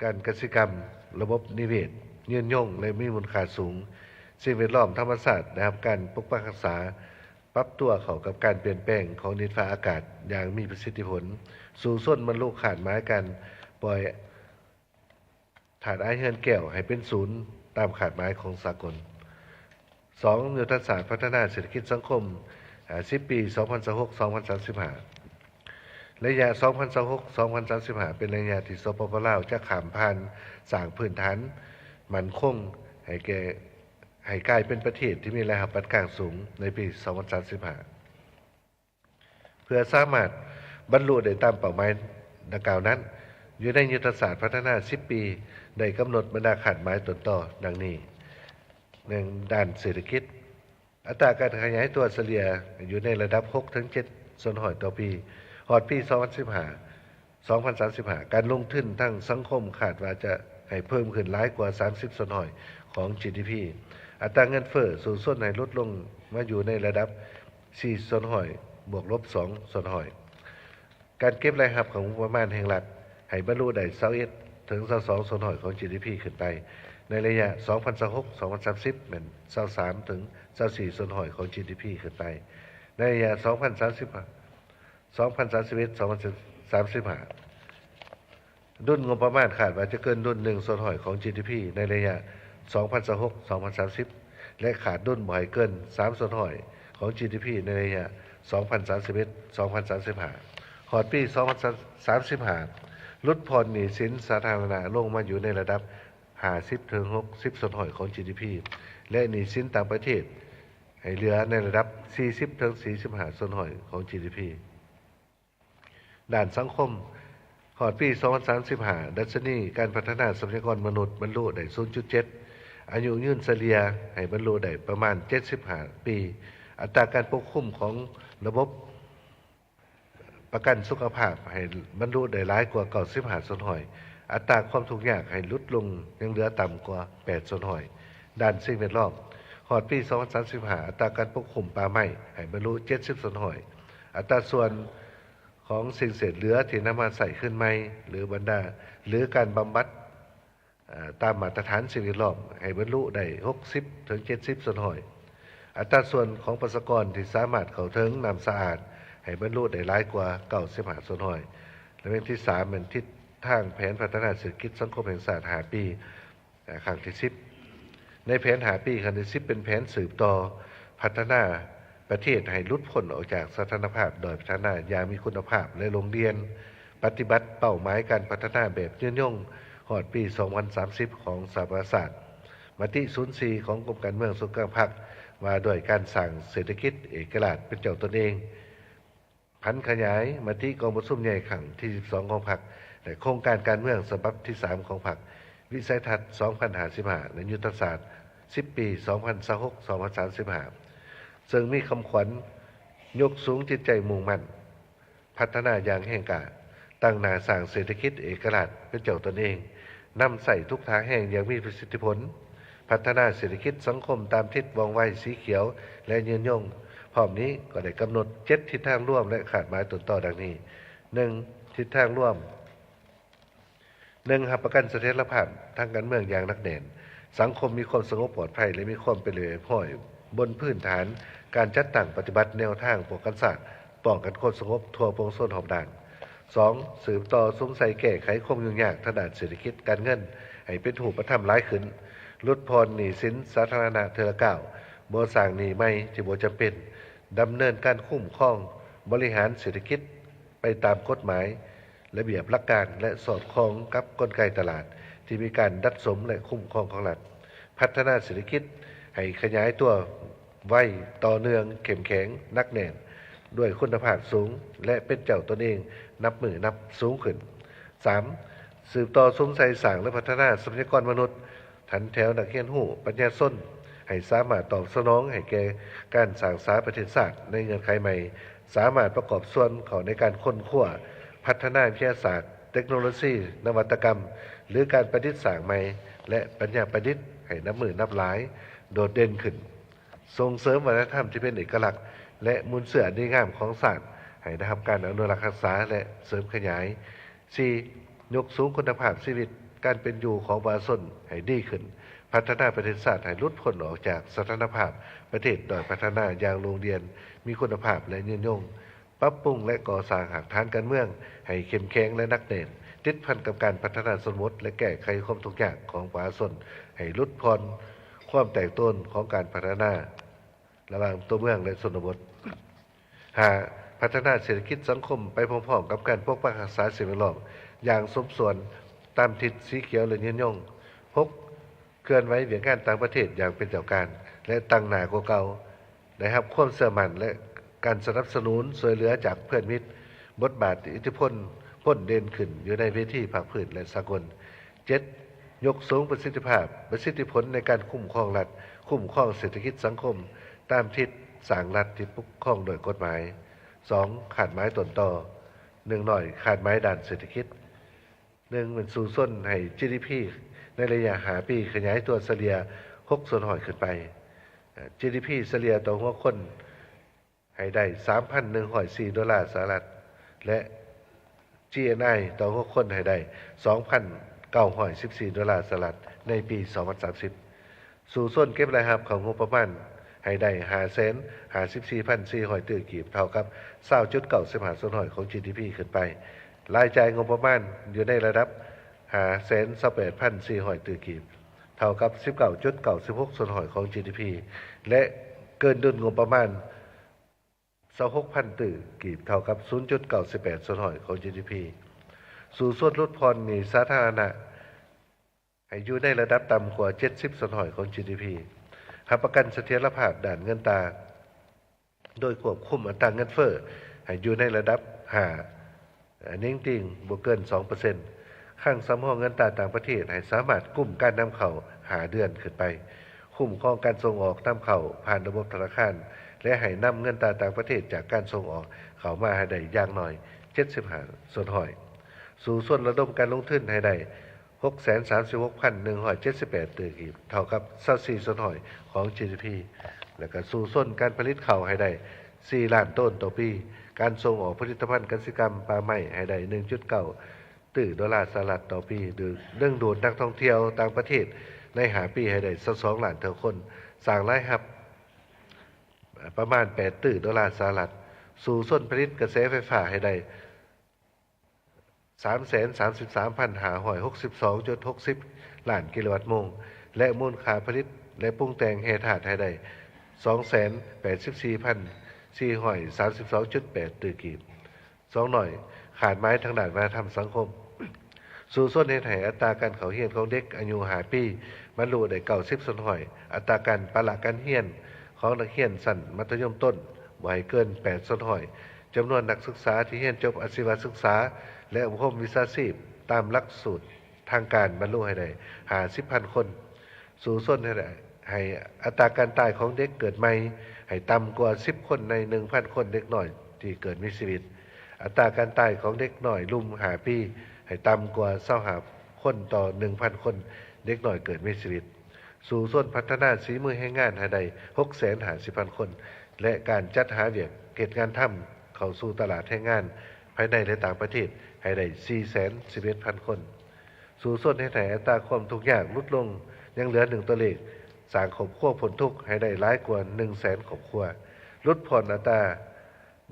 ການກະສິກຳ, ລະບົບນິເວດຍືນຍົງ ແລະ ມີມູນຄ່າສູງ. ສິ່ງແວດລ້ອມທຳມະຊາດໄດ້ຮັບການປົກປັກຮັກສາ, ປັບຕົວເຂົ້າກັບການປ່ຽນແປງຂອງດິນຟ້າອາກາດຢ່າງມີປະສິດທິຜົນ, ສູ້ຊົນບັນລຸຄາດໝາຍການປ່ອຍທາດອາຍເຮືອນແກ້ວໃຫ້ເປັນສູນຕາມຄາດໝາຍຂອງສາກົນ. ສອງ, ຍຸດທະສາດພັດທະນາເສດຖະກິດສັງຄົມ ອາ, ສິບປີ ສອງພັນຊາວຫົກ ສອງພັນສາມສິບຫ້າ. ໄລຍະ ສອງພັນຊາວຫົກ ສອງພັນສາມສິບຫ້າ ເປັນໄລຍະທີ່ ສປປ ລາວ ຈະຂ້າມຜ່ານສ້າງພື້ນຖານໝັ້ນຄົງໃຫ້ແກ່, ໃຫ້ກາຍເປັນປະເທດທີ່ມີລາຍຮັບປານກາງສູງໃນປີ ສອງພັນສາມສິບຫ້າ. ເພື່ອສາມາດບັນລຸໄດ້ຕາມເປົ້າໝາຍດັ່ງກ່າວນັ້ນ, ຢູ່ໃນຍຸດທະສາດພັດທະນາສິບປີ ໄດ້ກຳນົດບັນດາຄາດໝາຍຕົ້ນຕໍດັ່ງນີ້: ໜຶ່ງ, ດ້ານເສດຖະກິດ, ອັດຕາການຂະຫຍາຍຕົວສະເລ່ຍຢູ່ໃນລະດັບ ຫົກເຖິງເຈັດສ່ວນຮ້ອຍຕໍ່ປີ. ຮອດປີ ສອງພັນສິບຫ້າ ສອງພັນສາມສິບຫ້າ ການລົງທຶນທາງສັງຄົມຄາດວ່າຈະໃຫ້ເພີ່ມຂຶ້ນຫຼາຍກວ່າ ສາມສິບສ່ວນຮ້ອຍຂອງ ຈີດີພີ. ອັດຕາເງິນເຟີ້ສູ້ຊົນໃຫ້ຫຼຸດລົງມາຢູ່ໃນລະດັບ ສີ່ສ່ວນຮ້ອຍ ບວກລົບ ສອງສ່ວນຮ້ອຍ. ການເກັບລາຍຮັບຂອງງົບປະມານແຫ່ງລັດໃຫ້ບັນລຸໄດ້ ຊາວເອັດເຖິງຊາວສອງສ່ວນຮ້ອຍຂອງ ຈີດີພີ ຂຶ້ນໄປ. ໃນໄລຍະ ສອງພັນຊາວຫົກ ສອງພັນສາມສິບ ແມ່ນ ຊາວສາມເຖິງຊາວສີ່ສ່ວນຮ້ອຍຂອງ ຈີດີພີ ຂຶ້ນໄປ. ໃນໄລຍະ ສອງພັນສາມສິບ ສອງພັນສາມສິບເອັດ ສອງພັນສາມສິບຫ້າ ດຸນງົບປະມານຄາດວ່າຈະເກີນດຸນ ໜຶ່ງສ່ວນຮ້ອຍຂອງ ຈີດີພີ ໃນໄລຍະ ສອງພັນຊາວຫົກ ສອງພັນສາມສິບ ແລະ ຄາດດຸນບໍ່ໃຫ້ເກີນ ສາມສ່ວນຮ້ອຍຂອງ ຈີດີພີ ໃນໄລຍະ ສອງພັນສາມສິບເອັດ ສອງພັນສາມສິບຫ້າ. ຮອດປີ ສອງພັນສາມສິບຫ້າ ຫຼຸດຜ່ອນໜີ້ສິນສາທາລະນະລົງມາຢູ່ໃນລະດັບ ຫ້າສິບເຖິງຫົກສິບສ່ວນຮ້ອຍຂອງ ຈີດີພີ ແລະ ໜີ້ສິນຕ່າງປະເທດ ໃຫ້ເຫຼືອໃນລະດັບ ສີ່ສິບເຖິງສີ່ສິບຫ້າສ່ວນຮ້ອຍຂອງ ຈີດີພີ. ດ້ານສັງຄົມ, ຮອດປີ ສອງພັນສາມສິບຫ້າ ດັດຊະນີການພັດທະນາຊັບພະຍາກອນມະນຸດບັນລຸໄດ້ ສູນຈຸດເຈັດ, ອາຍຸຍືນສະເລ່ຍໃຫ້ບັນລຸໄດ້ປະມານ ເຈັດສິບຫ້າປີ, ອັດຕາການປົກຄຸມຂອງລະບົບ ປະກັນສຸຂະພາບໃຫ້ບັນລຸໄດ້ຫຼາຍກວ່າ ເກົ້າສິບຫ້າສ່ວນຮ້ອຍ ອັດຕາຄວາມທຸກຍາກໃຫ້ຫຼຸດລົງ ຍັງເຫຼືອຕ່ຳກວ່າແປດສ່ວນຮ້ອຍ. ດ້ານສິ່ງແວດລ້ອມ, ຮອດປີສອງພັນສາມສິບຫ້າ ອັດຕາການປົກຄຸມປ່າໄມ້ໃຫ້ບັນລຸເຈັດສິບສ່ວນຮ້ອຍ. ອັດຕາສ່ວນຂອງສິ່ງເສດເຫຼືອທີ່ນຳມາໃຊ້ຄືນໃໝ່ ຫຼື ບັນດາ ຫຼື ການບຳບັດ ເອີ່ ຕາມມາດຕະຖານສິ່ງແວດລ້ອມໃຫ້ບັນລຸໄດ້ຫົກສິບເຖິງເຈັດສິບສ່ວນຮ້ອຍ. ອັດຕາສ່ວນຂອງປະຊາກອນທີ່ສາມາດເຂົ້າເຖິງນ້ຳສະອາດໃຫ້ບັນລຸໄດ້ຫຼາຍກວ່າເກົ້າສິບຫ້າສ່ວນຮ້ອຍ. ແລະ ແມ່ນທີສາມ ແມ່ນທິດທາງແຜນພັດທະນາເສດຖະກິດສັງຄົມແຫ່ງຊາດຫ້າປີ ເອີ່ ຄັ້ງທີສິບ. ໃນແຜນຫ້າປີຄັ້ງທີສິບ ເປັນແຜນສືບຕໍ່ພັດທະນາປະເທດໃຫ້ຫຼຸດພົ້ນອອກຈາກສະຖານະພາບດ້ອຍພັດທະນາຢ່າງມີຄຸນນະພາບ ແລະ ລົງລຽນປະຕິບັດເປົ້າໝາຍການພັດທະນາແບບຍືນຍົງຮອດປີສອງພັນສາມສິບຂອງສະຫະປະຊາຊາດ, ມະຕິສູນສີ່ຂອງກົມການເມືອງສູນກາງພັກ ວ່າດ້ວຍການສ້າງເສດຖະກິດເອກະລາດເປັນເຈົ້າຕົນເອງ, ຜັນຂະຫຍາຍມະຕິກອງປະຊຸມໃຫຍ່ຄັ້ງທີສິບສອງຂອງພັກ ແລະ ໂຄງການການເມືອງສະບັບທີສາມຂອງພັກ, ວິໄສທັດສອງພັນຫ້າສິບຫ້າ ແລະ ຍຸດທະສາດສິບປີ ສອງພັນຊາວຫົກ ສອງພັນສາມສິບຫ້າ ເຊິ່ງມີຄຳຂວັນຍົກສູງຈິດໃຈມຸ່ງໝັ້ນ ພັດທະນາຢ່າງແຮງກ້າ, ຕັ້ງໜ້າສ້າງເສດຖະກິດເອກະລາດເປັນເຈົ້າຕົນເອງ, ນຳໃຊ້ທຸກທ່າແຮງຢ່າງມີປະສິດທິຜົນ, ພັດທະນາເສດຖະກິດສັງຄົມຕາມທິດວ່ອງໄວສີຂຽວ ແລະ ຍືນຍົງ. ພ້ອມນີ້ກໍໄດ້ກຳນົດເຈັດທິດທາງລວມ ແລະ ຄາດໝາຍຕົ້ນຕໍດັ່ງນີ້: ໜຶ່ງ, ທິດທາງລວມ ໜຶ່ງ, ຮັບປະກັນສະຖຽນລະພາບທາງການເມືອງຢ່າງໜັກແໜ້ນ, ສັງຄົມມີຄວາມສະຫງົບປອດໄພ ແລະ ມີຄວາມເປັນລະບຽບຮຽບຮ້ອຍ ບົນພື້ນຖານການຈັດຕັ້ງປະຕິບັດແນວທາງປ້ອງກັນຊາດ, ປ້ອງກັນຄວາມສະຫງົບທົ່ວປວງຊົນຮອບດ້ານ. ສອງ, ສືບຕໍ່ສຸມໃສ່ແກ້ໄຂຄວາມຫຍຸ້ງຍາກທາງດ້ານເສດຖະກິດການເງິນໃຫ້ເປັນຮູບປະທຳຫຼາຍຂຶ້ນ, ຫຼຸດຜ່ອນໜີ້ສິນສາທາລະນະເທື່ອລະກ້າວ, ບໍ່ສ້າງໜີ້ໃໝ່ທີ່ບໍ່ຈຳເປັນ, ດຳເນີນການຄຸ້ມຄອງບໍລິຫານເສດຖະກິດໄປຕາມກົດໝາຍ, ລະບຽບຫຼັກການ ແລະ ສອດຄ່ອງກັບກົນໄກຕະຫຼາດທີ່ມີການດັດສົມ ແລະ ຄຸ້ມຄອງຂອງລັດ. ພັດທະນາເສດຖະກິດໃຫ້ຂະຫຍາຍຕົວໄວ, ຕໍ່ເນື່ອງ, ເຂັ້ມແຂງ, ໜັກແໜ້ນ, ດ້ວຍຄຸນນະພາບສູງ ແລະ ເປັນເຈົ້າຕົນເອງນັບມື້ນັບສູງຂຶ້ນ. ສາມ, ສືບຕໍ່ສຸມໃສ່ສ້າງ ແລະ ພັດທະນາຊັບພະຍາກອນມະນຸດ, ຖັນແຖວນັກຮຽນຮູ້ປັນຍາຊົນ ໃຫ້ສາມາດຕອບສະໜອງໃຫ້ແກ່ການສ້າງສາປະເທດຊາດໃນເງື່ອນໄຂໃໝ່, ສາມາດປະກອບສ່ວນເຂົ້າໃນການຄົ້ນຄວ້າ, ພັດທະນາວິທະຍາສາດ, ເຕັກໂນໂລຊີ, ນະວັດຕະກຳ ຫຼື ການປະດິດສ້າງໃໝ່ ແລະ ປັນຍາປະດິດໃຫ້ນັບມື້ນັບຫຼາຍໂດດເດັ່ນຂຶ້ນ, ສົ່ງເສີມວັດທະນະທຳທີ່ເປັນເອກະລັກ ແລະ ມູນເຊື້ອອັນດີງາມຂອງຊາດໃຫ້ໄດ້ຮັບການອະນຸລັກຮັກສາ ແລະ ເສີມຂະຫຍາຍ. ສີ່, ຍົກສູງຄຸນນະພາບຊີວິດການເປັນຢູ່ຂອງປະຊາຊົນໃຫ້ດີຂຶ້ນ, ພັດທະນາປະເທດຊາດໃຫ້ຫຼຸດພົ້ນອອກຈາກສະຖານະພາບປະເທດດ້ອຍພັດທະນາຢ່າງໂລງລຽນ, ມີຄຸນນະພາບ ແລະ ຍືນຍົງ, ປັບປຸງ ແລະ ກໍ່ສ້າງຮາກຖານການເມືອງໃຫ້ເຂັ້ມແຂງ ແລະ ໜັກແໜ້ນ, ຕິດພັນກັບການພັດທະນາຊົນນະບົດ ແລະ ແກ້ໄຂຄວາມທຸກຍາກຂອງປະຊາຊົນໃຫ້ຫຼຸດຜ່ອນຄວາມແຕກໂຕນຂອງການພັດທະນາ ລະຫວ່າງຕົວເມືອງ ແລະ ຊົນນະບົດ. ຫ້າ, ພັດທະນາເສດຖະກິດສັງຄົມໄປພ້ອມໆກັບການປົກປັກຮັກສາສິ່ງແວດລ້ອມຢ່າງສົມສ່ວນຕາມທິດສີຂຽວ ແລະ ຍືນຍົງ. ຫົກ, ເຄື່ອນໄຫວວຽກງານຕ່າງປະເທດຢ່າງເປັນເຈົ້າການ ແລະ ຕັ້ງໜ້າກວ່າເກົ່າ, ໄດ້ຮັບຄວາມເຊື່ອໝັ້ນ ແລະ ການສະໜັບສະໜູນຊ່ວຍເຫຼືອຈາກເພື່ອນມິດ, ບົດບາດອິດທິພົນພົ້ນເດັ່ນຂຶ້ນຢູ່ໃນເວທີພາກພື້ນ ແລະ ສາກົນ. ເຈັດ, ຍົກສູງປະສິດທິພາບ, ປະສິດທິຜົນໃນການຄຸ້ມຄອງລັດ, ຄຸ້ມຄອງເສດຖະກິດສັງຄົມ ຕາມທິດສ້າງລັດທີ່ປົກຄອງໂດຍກົດໝາຍ. ສອງ, ຄາດໝາຍຕົ້ນຕໍ. ໜຶ່ງຮ້ອຍ, ຄາດໝາຍດ້ານເສດຖະກິດ. ໜຶ່ງ, ແມ່ນສູ້ຊົນໃຫ້ ຈີດີພີ ໃນໄລຍະຫ້າປີຂະຫຍາຍຕົວສະເລ່ຍຫົກສ່ວນຮ້ອຍຂຶ້ນໄປ. ເອີ່ ຈີດີພີ ສະເລ່ຍຕໍ່ຫົວຄົນ ໃຫ້ໄດ້ສາມພັນໜຶ່ງຮ້ອຍສີ່ໂດລາສະຫະລັດ ແລະ ຈີເອັນໄອ ຕໍ່ຫົວຄົນໃຫ້ໄດ້ສອງພັນເກົ້າຮ້ອຍສິບສີ່ໂດລາສະຫະລັດ ໃນປີສອງພັນສາມສິບ. ສູ້ຊົນເກັບລາຍຮັບເຂົ້າງົບປະມານໃຫ້ໄດ້ຫ້າແສນຫ້າສິບສີ່ພັນສີ່ຮ້ອຍຕື້ກີບ ເທົ່າກັບຊາວຈຸດເກົ້າສິບຫ້າສ່ວນຮ້ອຍຂອງ ຈີດີພີ ຂຶ້ນໄປ. ລາຍຈ່າຍງົບປະມານຢູ່ໃນລະດັບຫ້າແສນຊາວແປດພັນສີ່ຮ້ອຍຕື້ກີບ ເທົ່າກັບສິບເກົ້າຈຸດເກົ້າສິບຫົກສ່ວນຮ້ອຍຂອງ ຈີດີພີ ແລະ ເກີນດຸນງົບປະມານ ຊາວຫົກພັນຕື້ກີບ ເທົ່າກັບສູນຈຸດເກົ້າສິບແປດສ່ວນຮ້ອຍຂອງ ຈີດີພີ. ສູ້ຊົນຫຼຸດຜ່ອນໜີ້ສາທາລະນະໃຫ້ຢູ່ໃນລະດັບຕ່ຳກວ່າເຈັດສິບສ່ວນຮ້ອຍຂອງ ຈີດີພີ. ຮັບປະກັນສະຖຽນລະພາບດ້ານເງິນຕາ ໂດຍຄວບຄຸມອັດຕາເງິນເຟີ້ໃຫ້ຢູ່ໃນລະດັບຫ້າ ເໜັງຕີງ ບໍ່ເກີນສອງເປີເຊັນ. ຄັງສຳຮອງເງິນຕາຕ່າງປະເທດໃຫ້ສາມາດກຸ້ມການນຳເຂົ້າຫ້າເດືອນຂຶ້ນໄປ. ຄຸ້ມຄອງການສົ່ງອອກນຳເຂົ້າຜ່ານລະບົບທະນາຄານ ແລະ ໃຫ້ນຳເງິນຕາຕ່າງປະເທດຈາກການສົ່ງອອກເຂົ້າມາໃຫ້ໄດ້ຢ່າງໜ້ອຍເຈັດສິບຫ້າສ່ວນຮ້ອຍ. ສູ້ຊົນລະດົມການລົງທຶນໃຫ້ໄດ້ ຫົກແສນສາມສິບຫົກພັນໜຶ່ງຮ້ອຍເຈັດສິບແປດຕື້ກີບ ເທົ່າກັບ ຊາວສີ່ສ່ວນຮ້ອຍຂອງ ຈີດີພີ ແລະ ກະສູ້ຊົນການຜະລິດເຂົ້າໃຫ້ໄດ້ ສີ່ລ້ານໂຕນຕໍ່ປີ, ການສົ່ງອອກຜະລິດຕະພັນກະສິກຳປ່າໄມ້ໃຫ້ໄດ້ ໜຶ່ງຈຸດເກົ້າຕື້ໂດລາສະຫະລັດຕໍ່ປີ, ດຶງດູດນັກທ່ອງທ່ຽວຕ່າງປະເທດໃນຫ້າປີໃຫ້ໄດ້ ຊາວສອງລ້ານເທົ່າຄົນ, ສ້າງລາຍຮັບປະມານ ແປດຕື້ໂດລາສະຫະລັດ, ສູ້ຊົນຜະລິດກະແສໄຟຟ້າໃຫ້ໄດ້ ສາມແສນສາມສິບສາມພັນຫ້າຮ້ອຍຫົກສິບສອງຈຸດຫົກສິບລ້ານກິໂລວັດໂມງ ແລະ ມູນຄ່າຜະລິດ ແລະ ປຸງແຕ່ງແຮ່ທາດໃຫ້ໄດ້ ສອງແສນແປດສິບສີ່ພັນສີ່ຮ້ອຍສາມສິບສອງຈຸດແປດຕື້ກີບ. ສອງໜ້ອຍ, ຂາດໝາຍທາງດ້ານວັດທະນະທຳສັງຄົມ. ສູ້ຊົນເຮັດໃຫ້ອັດຕາການເຂົ້າຮຽນຂອງເດັກອາຍຸຫ້າປີ ບັນລຸໄດ້ເກົ້າສິບສ່ວນຮ້ອຍ, ອັດຕາການປະລະການຮຽນຂອງນັກຮຽນຊັ້ນມັດທະຍົມຕົ້ນບໍ່ໃຫ້ເກີນແປດສ່ວນຮ້ອຍ, ຈຳນວນນັກສຶກສາທີ່ຮຽນຈົບອາຊີວະສຶກສາ ແລະ ອົບຮົມວິຊາຊີບຕາມຫຼັກສູດທາງການບັນລຸໃຫ້ໄດ້ຫ້າສິບພັນຄົນ. ສູ້ຊົນໃຫ້ ໃຫ້ອັດຕາການຕາຍຂອງເດັກເກີດໃໝ່ໃຫ້ຕ່ຳກວ່າສິບຄົນໃນໜຶ່ງພັນຄົນເດັກນ້ອຍທີ່ເກີດມີຊີວິດ. ອັດຕາການຕາຍຂອງເດັກນ້ອຍລຸ່ມຫ້າປີໃຫ້ຕ່ຳກວ່າຊາວຫ້າຄົນຕໍ່ໜຶ່ງພັນຄົນເດັກນ້ອຍເກີດມີຊີວິດ. ສູ້ຊົນພັດທະນາສີມືແຮງງານໃຫ້ໄດ້ຫົກແສນຫ້າສິບພັນຄົນ ແລະ ການຈັດຫາວຽກເຮັດງານທຳເຂົ້າສູ່ຕະຫຼາດແຮງງານພາຍໃນ ແລະ ຕ່າງປະເທດໃຫ້ໄດ້ສີ່ແສນສິບເອັດພັນຄົນ. ສູ້ຊົນເຮັດໃຫ້ອັດຕາຄວາມທຸກຍາກຫຼຸດລົງ ຍັງເຫຼືອໜຶ່ງຕົວເລກ, ສ້າງຄອບຄົວພົ້ນທຸກໃຫ້ໄດ້ຫຼາຍກວ່າໜຶ່ງແສນຄອບຄົວ, ຫຼຸດຜ່ອນອັດຕາ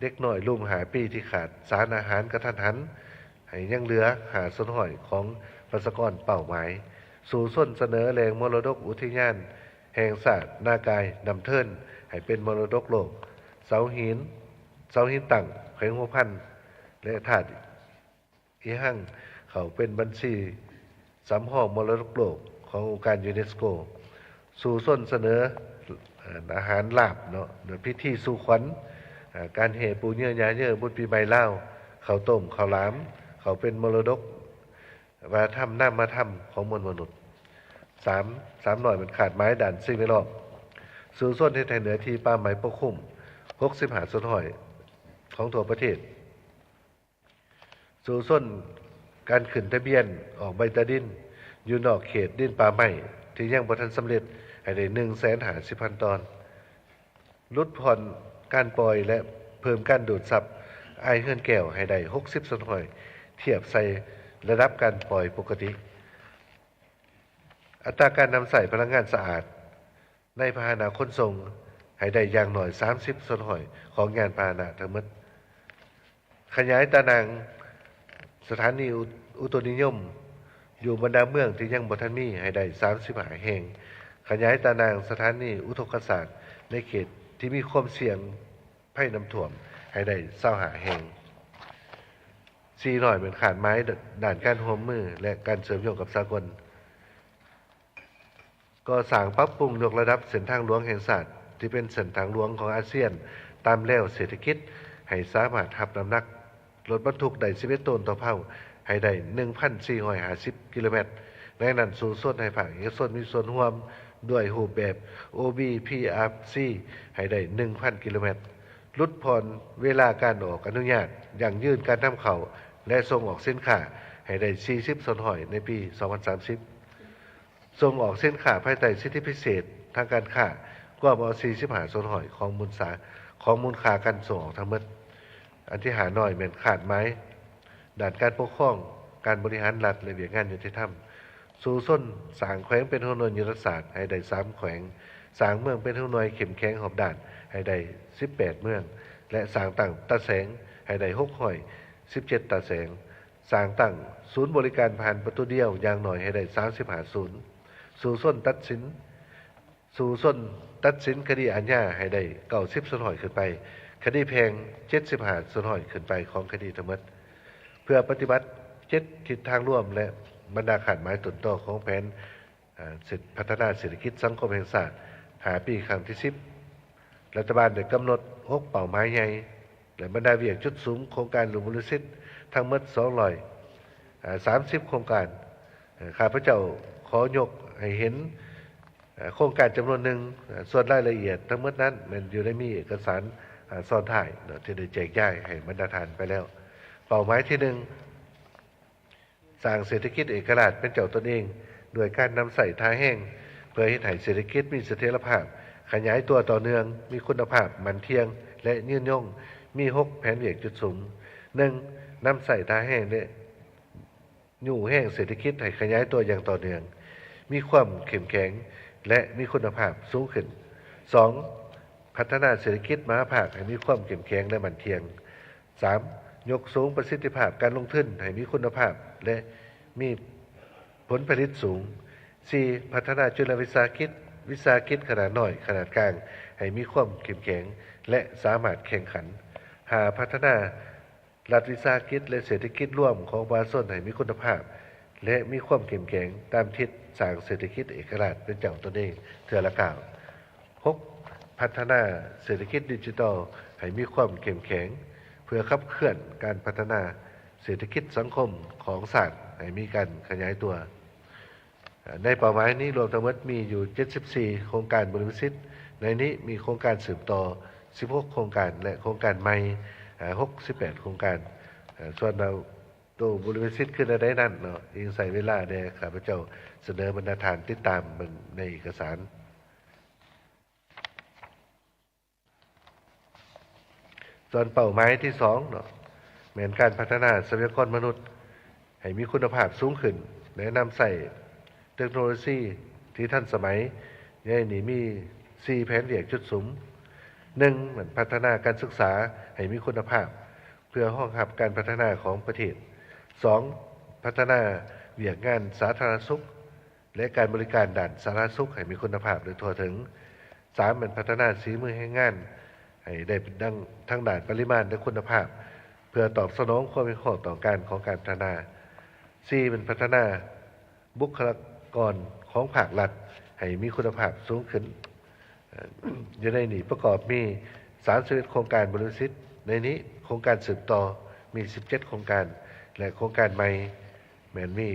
ເດັກນ້ອຍລຸ່ມຫ້າປີທີ່ຂາດສານອາຫານກະທັນຫັນ ໃຫ້ຍັງເຫຼືອຫ້າສ່ວນຮ້ອຍຂອງປະຊາກອນເປົ້າໝາຍ. ສູ້ຊົນສະເໜີແຫຼ່ງມໍລະດົກອຸທິຍານແຫ່ງຊາດນາກາຍນ້ຳເທີນ ໃຫ້ເປັນມໍລະດົກໂລກ, ເສົາຫີນ, ເສົາຫີນຕັ້ງແຂວງຫົວພັນ ແລະ ທາດ ອີຮັ່ງເຂົ້າເປັນບັນຊີສຳຮອງມໍລະດົກໂລກຂອງອົງການຢູເນສໂກ. ສູ້ຊົນສະເໜີ ເອີ ອາຫານລາບເນາະ ພິທີສູ່ຂວັນ ເອີ ການແຫ່ປູເຍີຫຍ້າເຍີບຸນປີໃໝ່ລາວ, ເຂົ້າຕົ້ມ ເຂົ້າຫຼາມ ເຂົ້າເປັນມໍລະດົກວັດທະນະທຳນາມະທຳຂອງມວນມະນຸດ. ສາມ, ສາມໜ້ອຍ ແມ່ນຂາດໝາຍດ້ານສິ່ງແວດລ້ອມ. ສູ້ຊົນເຮັດໃຫ້ເນື້ອທີ່ປ່າໄມ້ປົກຄຸມ ຫົກສິບຫ້າສ່ວນຮ້ອຍຂອງທົ່ວປະເທດ. ສູ້ຊົນການຂຶ້ນທະບຽນອອກໃບຕາດິນຢູ່ນອກເຂດດິນປ່າໄມ້ທີ່ຍັງບໍ່ທັນສຳເລັດໃຫ້ໄດ້ໜຶ່ງແສນຫ້າສິບພັນຕອນ, ຫຼຸດຜ່ອນການປ່ອຍ ແລະ ເພີ່ມການດູດຊັບອ້າຍເຮືອນແກ້ວໃຫ້ໄດ້ຫົກສິບສ່ວນຮ້ອຍ ທຽບໃສ່ລະດັບການປ່ອຍປົກກະຕິ. ອັດຕາການນຳໃຊ້ພະລັງງານສະອາດ ໃນພາຫະນະຂົນສົ່ງໃຫ້ໄດ້ຢ່າງໜ້ອຍສາມສິບສ່ວນຮ້ອຍຂອງຍານພາຫະນະທັງໝົດ. ຂະຫຍາຍຕາໜ່າງສະຖານີອຸ ອຸຕຸນິຍົມຢູ່ບັນດາເມືອງທີ່ຍັງບໍ່ທັນມີໃຫ້ໄດ້ສາມສິບຫ້າແຫ່ງ. ຂະຫຍາຍຕາໜ່າງສະຖານີອຸທົກກະສາດໃນເຂດທີ່ມີຄວາມສ່ຽງໄພນ້ຳຖ້ວມໃຫ້ໄດ້ຊາວຫ້າແຫ່ງ. ສີ່ນ້ອຍ ແມ່ນຄາດໝາຍດ້ານການຮ່ວມມື ແລະ ການເຊື່ອມໂຍງກັບສາກົນ. ກໍ່ສ້າງປັບປຸງຍົກລະດັບເສັ້ນທາງຫຼວງແຫ່ງຊາດ ທີ່ເປັນເສັ້ນທາງຫຼວງຂອງອາຊຽນຕາມແລວເສດຖະກິດ ໃຫ້ສາມາດຮັບນ້ຳໜັກລົດບັນທຸກໄດ້ສິບເອັດໂຕນຕໍ່ເພົາ ໃຫ້ໄດ້ໜຶ່ງພັນສີ່ຮ້ອຍຫ້າສິບກິໂລແມັດ. ໃນນັ້ນ ສູ້ຊົນໃຫ້ພາກເອກະຊົນມີສ່ວນຮ່ວມດ້ວຍຮູບແບບ ໂອ ບີ ພີ ອາ ຊີ ໃຫ້ໄດ້ໜຶ່ງພັນກິໂລແມັດ. ຫຼຸດຜ່ອນເວລາການອອກອະນຸຍາດ, ຢັ້ງຢືນການນຳເຂົ້າ ແລະ ສົ່ງອອກສິນຄ້າໃຫ້ໄດ້ສີ່ສິບສ່ວນຮ້ອຍໃນປີສອງພັນສາມສິບ. ສົ່ງອອກສິນຄ້າພາຍໃຕ້ສິດທິພິເສດທາງການຄ້າ ກວມເອົາສີ່ສິບຫ້າສ່ວນຮ້ອຍຂອງມູນສາ ຂອງມູນຄ່າການສົ່ງອອກທັງໝົດ. ອັນທີຫ້ານ້ອຍ ແມ່ນຄາດໝາຍດ້ານການປົກຄອງ, ການບໍລິຫານລັດ ແລະ ວຽກງານຍຸຕິທຳ. ສູ້ຊົນສ້າງແຂວງເປັນຫົວໜ່ວຍຍຸດທະສາດໃຫ້ໄດ້ສາມແຂວງ, ສ້າງເມືອງເປັນຫົວໜ່ວຍເຂັ້ມແຂງຮອບດ້ານໃຫ້ໄດ້ສິບແປດເມືອງ ແລະ ສ້າງຕັ້ງຕາແສງໃຫ້ໄດ້ຫົກຮ້ອຍສິບເຈັດຕາແສງ. ສ້າງຕັ້ງສູນບໍລິການຜ່ານປະຕູດຽວຢ່າງໜ້ອຍໃຫ້ໄດ້ສາມສິບຫ້າສູນ. ສູ້ຊົນຕັດສິນ, ສູ້ຊົນຕັດສິນຄະດີອາຍາໃຫ້ໄດ້ເກົ້າສິບສ່ວນຮ້ອຍຂຶ້ນໄປ, ຄະດີແພ່ງເຈັດສິບຫ້າສ່ວນຮ້ອຍຂຶ້ນໄປຂອງຄະດີທັງໝົດ. ເພື່ອປະຕິບັດເຈັດທິດທາງລວມ ແລະ ບັນດາຄາດໝາຍຕົ້ນຕໍຂອງແຜນ ເສດ ພັດທະນາເສດຖະກິດສັງຄົມແຫ່ງຊາດຫ້າປີຄັ້ງທີສິບ, ລັດຖະບານໄດ້ກຳນົດຫົກເປົ້າໝາຍໃຫຍ່ ແລະ ບັນດາວຽກຈຸດສຸມໂຄງການຫຼວງບຸລິສິດທັງໝົດສອງຮ້ອຍສາມສິບໂຄງການ. ເອີ ຂ້າພະເຈົ້າຂໍຍົກໃຫ້ເຫັນ ເອີ ໂຄງການຈຳນວນໜຶ່ງ, ເອີ ສ່ວນລາຍລະອຽດທັງໝົດນັ້ນແມ່ນຢູ່ໃນມີເອກະສານ ເອີ ຊ້ອນທ້າຍເນາະ ທີ່ໄດ້ແຈກຢາຍໃຫ້ບັນດາທ່ານໄປແລ້ວ. ເປົ້າໝາຍທີໜຶ່ງ ສ້າງເສດຖະກິດເອກະລາດເປັນເຈົ້າຕົນເອງ ດ້ວຍການນຳໃຊ້ທ່າແຮງ ເພື່ອເຮັດໃຫ້ເສດຖະກິດມີສະຖຽນລະພາບ, ຂະຫຍາຍຕົວຕໍ່ເນື່ອງ, ມີຄຸນນະພາບ, ໝັ້ນທ່ຽງ ແລະ ຍືນຍົງ, ມີຫົກແຜນວຽກຈຸດສຸມ. ໜຶ່ງ, ນຳໃຊ້ທ່າແຮງ ແລະ ຍູ້ແຮງເສດຖະກິດໃຫ້ຂະຫຍາຍຕົວຢ່າງຕໍ່ເນື່ອງ, ມີຄວາມເຂັ້ມແຂງ ແລະ ມີຄຸນນະພາບສູງຂຶ້ນ. ສອງ, ພັດທະນາເສດຖະກິດມະຫາພາກໃຫ້ມີຄວາມເຂັ້ມແຂງ ແລະ ໝັ້ນທ່ຽງ. ສາມ, ຍົກສູງປະສິດທິພາບການລົງທຶນໃຫ້ມີຄຸນນະພາບ ແລະ ມີຜົນຜະລິດສູງ. ສີ່, ພັດທະນາຈຸລະວິສາຫະກິດ, ວິສາຫະກິດຂະໜາດນ້ອຍ, ຂະໜາດກາງ ໃຫ້ມີຄວາມເຂັ້ມແຂງ ແລະ ສາມາດແຂ່ງຂັນ. ຫ້າ, ພັດທະນາ ລັດວິສາຫະກິດ ແລະ ເສດຖະກິດລວມຂອງປະຊາຊົນໃຫ້ມີຄຸນນະພາບ ແລະ ມີຄວາມເຂັ້ມແຂງ ຕາມທິດສ້າງເສດຖະກິດເອກະລາດເປັນເຈົ້າຕົນເອງເທື່ອລະກ້າວ. ຫົກ, ພັດທະນາເສດຖະກິດດິຈິຕອນໃຫ້ມີຄວາມເຂັ້ມແຂງ ເພື່ອຂັບເຄື່ອນການພັດທະນາເສດຖະກິດສັງຄົມຂອງຊາດໃຫ້ມີການຂະຫຍາຍຕົວ. ໃນເປົ້າໝາຍນີ້ລວມທັງໝົດມີຢູ່ເຈັດສິບສີ່ໂຄງການບໍລິມະສິດ, ໃນນີ້ມີໂຄງການສືບຕໍ່ສິບຫົກໂຄງການ ແລະ ໂຄງການໃໝ່ ເອີ່ ຫົກສິບແປດໂຄງການ. ເອີ່ ສ່ວນເອົາໂຕບໍລິມະສິດຄືແນວໃດນັ້ນເນາະ, ອີງໃສ່ເວລາແດ່, ຂ້າພະເຈົ້າສະເໜີບັນດາທ່ານຕິດຕາມເບິ່ງໃນເອກະສານ. ສ່ວນເປົ້າໝາຍທີສອງເນາະ ແມ່ນການພັດທະນາຊັບພະຍາກອນມະນຸດໃຫ້ມີຄຸນນະພາບສູງຂຶ້ນ ແລະ ນຳໃຊ້ເຕັກໂນໂລຊີທີ່ທັນສະໄໝ. ໃນນີ້ມີສີ່ແຜນວຽກຈຸດສຸມ. ໜຶ່ງ, ແມ່ນພັດທະນາການສຶກສາໃຫ້ມີຄຸນນະພາບ ເພື່ອຮອງຮັບການພັດທະນາຂອງປະເທດ. ສອງ, ພັດທະນາວຽກງານສາທາລະນະສຸກ ແລະ ການບໍລິການດ້ານສາທາລະນະສຸກໃຫ້ມີຄຸນນະພາບ ແລະ ທົ່ວເຖິງ. ສາມ, ແມ່ນພັດທະນາສີມືແຮງງານໃຫ້ໄດ້ທັງ ທັງດ້ານປະລິມານ ແລະ ຄຸນນະພາບ ເພື່ອຕອບສະໜອງຄວາມຮຽກຮ້ອງຕ້ອງການຂອງການພັດທະນາ. ສີ່, ແມ່ນພັດທະນາບຸກຄະລາກອນຂອງພາກລັດໃຫ້ມີຄຸນນະພາບສູງຂຶ້ນ. ເອີ່ ຢູ່ໃນນີ້ປະກອບມີສາມສິບເອັດໂຄງການບໍລິມະສິດ, ໃນນີ້ໂຄງການສືບຕໍ່ມີສິບເຈັດໂຄງການ ແລະ ໂຄງການໃໝ່ແມ່ນມີ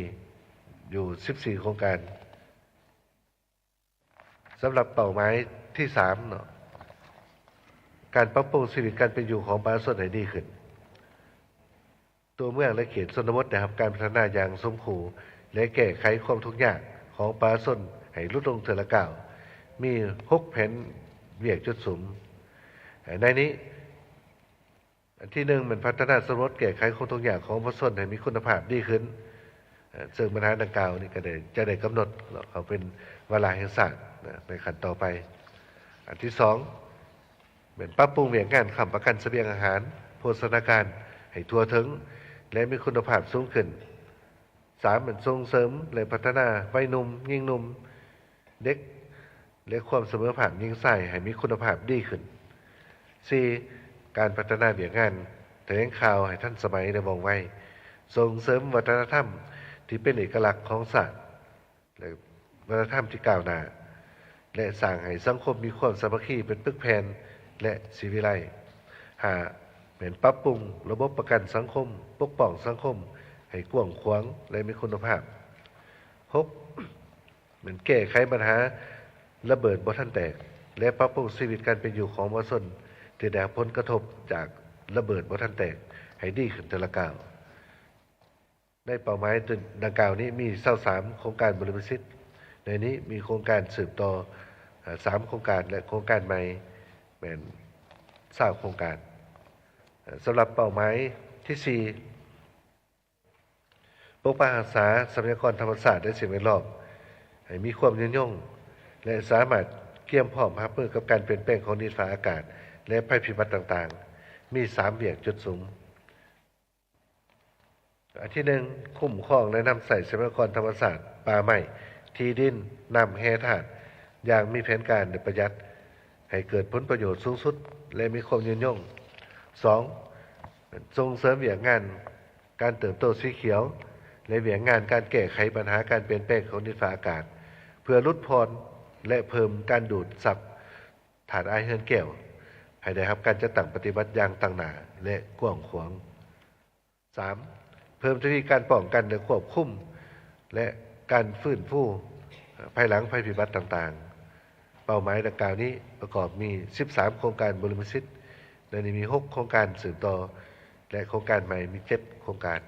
ຢູ່ສິບສີ່ໂຄງການ. ສຳລັບເປົ້າໝາຍທີສາມເນາະ ການປັບປຸງຊີວິດການເປັນຢູ່ຂອງປະຊາຊົນໃຫ້ດີຂຶ້ນ. ຕົວເມືອງ ແລະ ເຂດຊົນນະບົດໄດ້ຮັບການພັດທະນາຢ່າງສົມຄູ່ ແລະ ແກ້ໄຂຄວາມທຸກຍາກຂອງປະຊາຊົນໃຫ້ຫຼຸດລົງເທື່ອລະກ້າວ. ມີຫົກແຜນວຽກຈຸດສຸມ. ໃນນີ້ ອັນທີໜຶ່ງ ແມ່ນພັດທະນາຊົນນະບົດແກ້ໄຂຄວາມທຸກຍາກຂອງປະຊາຊົນໃຫ້ມີຄຸນນະພາບດີຂຶ້ນ, ເຊິ່ງບັນຫາດັ່ງກ່າວນີ້ກໍໄດ້ ຈະໄດ້ກຳນົດເນາະ ເຂົ້າເປັນວາລະແຫ່ງຊາດນະ ໃນຂັ້ນຕໍ່ໄປ. ອັນທີສອງ ແມ່ນປັບປຸງວຽກງານຄ້ຳປະກັນສະບຽງອາຫານ, ໂພຊະນາການໃຫ້ທົ່ວເຖິງ ແລະ ມີຄຸນນະພາບສູງຂຶ້ນ. ສາມ ແມ່ນສົ່ງເສີມ ແລະ ພັດທະນາໄວໜຸ່ມ, ຍິງໜຸ່ມ, ເດັກ ແລະ ຄວາມສະເໝີພາບຍິງຊາຍໃຫ້ມີຄຸນນະພາບດີຂຶ້ນ. ສີ່ ການພັດທະນາວຽກງານຖະແຫຼງຂ່າວໃຫ້ທັນສະໄໝ ແລະ ວ່ອງໄວ, ສົ່ງເສີມວັດທະນະທຳທີ່ເປັນເອກະລັກຂອງຊາດ ແລະ ວັດທະນະທຳທີ່ກ້າວໜ້າ ແລະ ສ້າງໃຫ້ສັງຄົມມີຄວາມສາມັກຄີເປັນປຶກແຜ່ນ ແລະ ສີວິໄລ. ຫ້າ ແມ່ນປັບປຸງລະບົບປະກັນສັງຄົມ, ປົກປ້ອງສັງຄົມໃຫ້ກວ້າງຂວາງ ແລະ ມີຄຸນນະພາບ. ຫົກ ແມ່ນແກ້ໄຂບັນຫາລະເບີດບໍ່ທັນແຕກ ແລະ ປັບປຸງຊີວິດການເປັນຢູ່ຂອງປະຊາຊົນທີ່ໄດ້ຮັບຜົນກະທົບຈາກລະເບີດບໍ່ທັນແຕກໃຫ້ດີຂຶ້ນເທື່ອລະກ້າວ. ໃນເປົ້າໝາຍດັ່ງກ່າວນີ້ມີຊາວສາມໂຄງການບໍລິມະສິດ, ໃນນີ້ມີໂຄງການສືບຕໍ່ ເອີ່ ສາມໂຄງການ ແລະ ໂຄງການໃໝ່ແມ່ນຊາວໂຄງການ. ເອີ່ ສຳລັບເປົ້າໝາຍທີສີ່ ປົກປັກຮັກສາຊັບພະຍາກອນທຳມະຊາດ ແລະ ສິ່ງແວດລ້ອມໃຫ້ມີຄວາມຍືນຍົງ ແລະ ສາມາດກຽມພ້ອມຮັບມືກັບການປ່ຽນແປງຂອງດິນຟ້າອາກາດ ແລະ ໄພພິບັດຕ່າງໆ ມີສາມວຽກຈຸດສຸມ. ອັນທີໜຶ່ງ ຄຸ້ມຄອງ ແລະ ນຳໃຊ້ຊັບພະຍາກອນທຳມະຊາດ, ປ່າໄມ້, ທີ່ດິນ, ນ້ຳ, ແຮ່ທາດ ຢ່າງມີແຜນການ ແລະ ປະຢັດ ໃຫ້ເກີດຜົນປະໂຫຍດສູງສຸດ ແລະ ມີຄວາມຍືນຍົງ. ສອງ ສົ່ງເສີມວຽກງານການເຕີບໂຕສີຂຽວ ແລະ ວຽກງານການແກ້ໄຂບັນຫາການປ່ຽນແປງຂອງດິນຟ້າອາກາດ ເພື່ອຫຼຸດຜ່ອນ ແລະ ເພີ່ມການດູດຊັບທາດອາຍເຮືອນແກ້ວ ໃຫ້ໄດ້ຮັບການຈັດຕັ້ງປະຕິບັດຢ່າງຕັ້ງໜ້າ ແລະ ກວ້າງຂວາງ. ສາມ ເພີ່ມທະວີການປ້ອງກັນ ແລະ ຄວບຄຸມ ແລະ ການຟື້ນຟູພາຍຫຼັງໄພພິບັດຕ່າງໆ. ເປົ້າໝາຍດັ່ງກ່າວນີ້ປະກອບມີສິບສາມໂຄງການບໍລິມະສິດ, ໃນນີ້ມີຫົກໂຄງການສືບຕໍ່ ແລະ ໂຄງການໃໝ່ມີເຈັດໂຄງການ.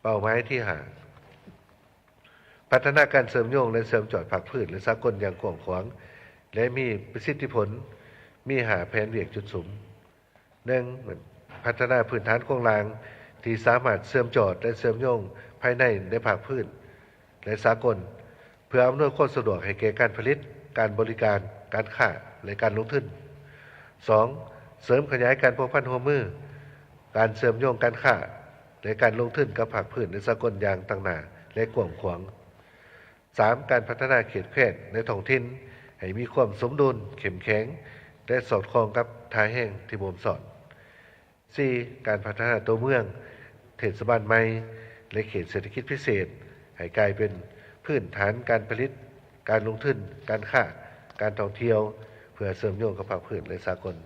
ເປົ້າໝາຍທີຫ້າ ພັດທະນາການເຊື່ອມໂຍງ ແລະ ເຊື່ອມຈອດພາກພື້ນ ແລະ ສາກົນຢ່າງກວ້າງຂວາງ ແລະ ມີປະສິດທິຜົນ, ມີຫ້າແຜນວຽກຈຸດສຸມ. ໜຶ່ງ ພັດທະນາພື້ນຖານໂຄງລ່າງທີ່ສາມາດເຊື່ອມຈອດ ແລະ ເຊື່ອມໂຍງພາຍໃນ ແລະ ພາກພື້ນ ແລະ ສາກົນ ເພື່ອອຳນວຍຄວາມສະດວກໃຫ້ແກ່ການຜະລິດ, ການບໍລິການ, ການຄ້າ ແລະ ການລົງທຶນ. ສອງ ເສີມຂະຫຍາຍການພົວພັນຮ່ວມມື, ການເຊື່ອມໂຍງການຄ້າ ແລະ ການລົງທຶນກັບພາກພື້ນ ແລະ ສາກົນຢ່າງຕັ້ງໜ້າ ແລະ ກວ້າງຂວາງ. ສາມ ການພັດທະນາເຂດແຄວ້ນ ແລະ ທ້ອງຖິ່ນໃຫ້ມີຄວາມສົມດຸນ, ເຂັ້ມແຂງ ແລະ ສອດຄ່ອງກັບທ່າແຮງທີ່ບົ່ມຊ້ອນ. ສີ່ ການພັດທະນາຕົວເມືອງ, ເທດສະບານໃໝ່ ແລະ ເຂດເສດຖະກິດພິເສດ ໃຫ້ກາຍເປັນພື້ນຖານການຜະລິດ, ການລົງທຶນ, ການຄ້າ, ການທ່ອງທ່ຽວ ເພື່ອເຊື່ອມໂຍງກັບພາກພື້ນ ແລະ ສາກົນ.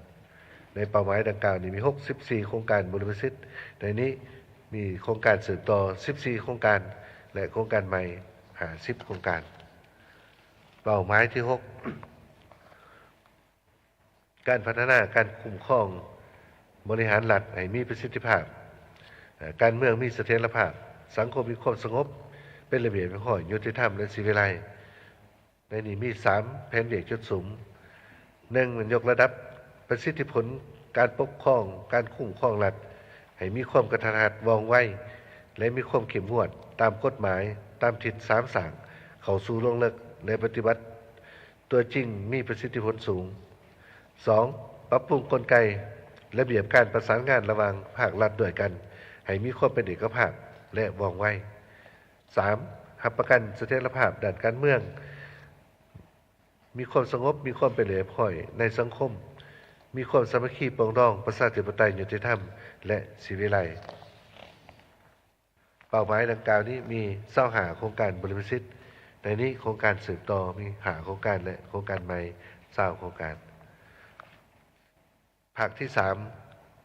ໃນເປົ້າໝາຍດັ່ງກ່າວນີ້ມີຫົກສິບສີ່ໂຄງການບູລິມະສິດ, ໃນນີ້ມີໂຄງການສືບຕໍ່ສິບສີ່ໂຄງການ ແລະ ໂຄງການໃໝ່ຫ້າສິບໂຄງການ. ເປົ້າໝາຍທີຫົກ ການພັດທະນາການຄຸ້ມຄອງບໍລິຫານລັດໃຫ້ມີປະສິດທິພາບ, ການເມືອງມີສະຖຽນລະພາບ, ສັງຄົມມີຄວາມສະຫງົບ, ເປັນລະບຽບຮຽບຮ້ອຍ, ຍຸຕິທຳ ແລະ ສີວິໄລ. ໃນນີ້ມີສາມແຜນວຽກຈຸດສຸມ. ໜຶ່ງ ແມ່ນຍົກລະດັບປະສິດທິຜົນການປົກຄອງ, ການຄຸ້ມຄອງລັດ ໃຫ້ມີຄວາມກະທັດຮັດ, ວ່ອງໄວ ແລະ ມີຄວາມເຂັ້ມງວດຕາມກົດໝາຍ, ຕາມທິດສາມສ້າງ, ເຂົ້າສູ່ລົງເລິກ ແລະ ປະຕິບັດຕົວຈິງມີປະສິດທິຜົນສູງ. ສອງ ປັບປຸງກົນໄກລະບຽບການປະສານງານລະຫວ່າງພາກລັດດ້ວຍກັນ ໃຫ້ມີຄວາມເປັນເອກະພາບ ແລະ ວ່ອງໄວ. ສາມ ຮັບປະກັນສະຖຽນລະພາບດ້ານການເມືອງ, ມີຄວາມສະຫງົບ, ມີຄວາມເປັນລະບຽບຮຽບຮ້ອຍໃນສັງຄົມ, ມີຄວາມສາມັກຄີປອງດອງ, ປະຊາທິປະໄຕ, ຍຸຕິທຳ ແລະ ສີວິໄລ. ເປົ້າໝາຍດັ່ງກ່າວນີ້ມີຊາວຫ້າໂຄງການບູລິມະສິດ, ໃນນີ້ໂຄງການສືບຕໍ່ມີຫ້າໂຄງການ ແລະ ໂຄງການໃໝ່ຊາວໂຄງການ. ພາກທີສາມ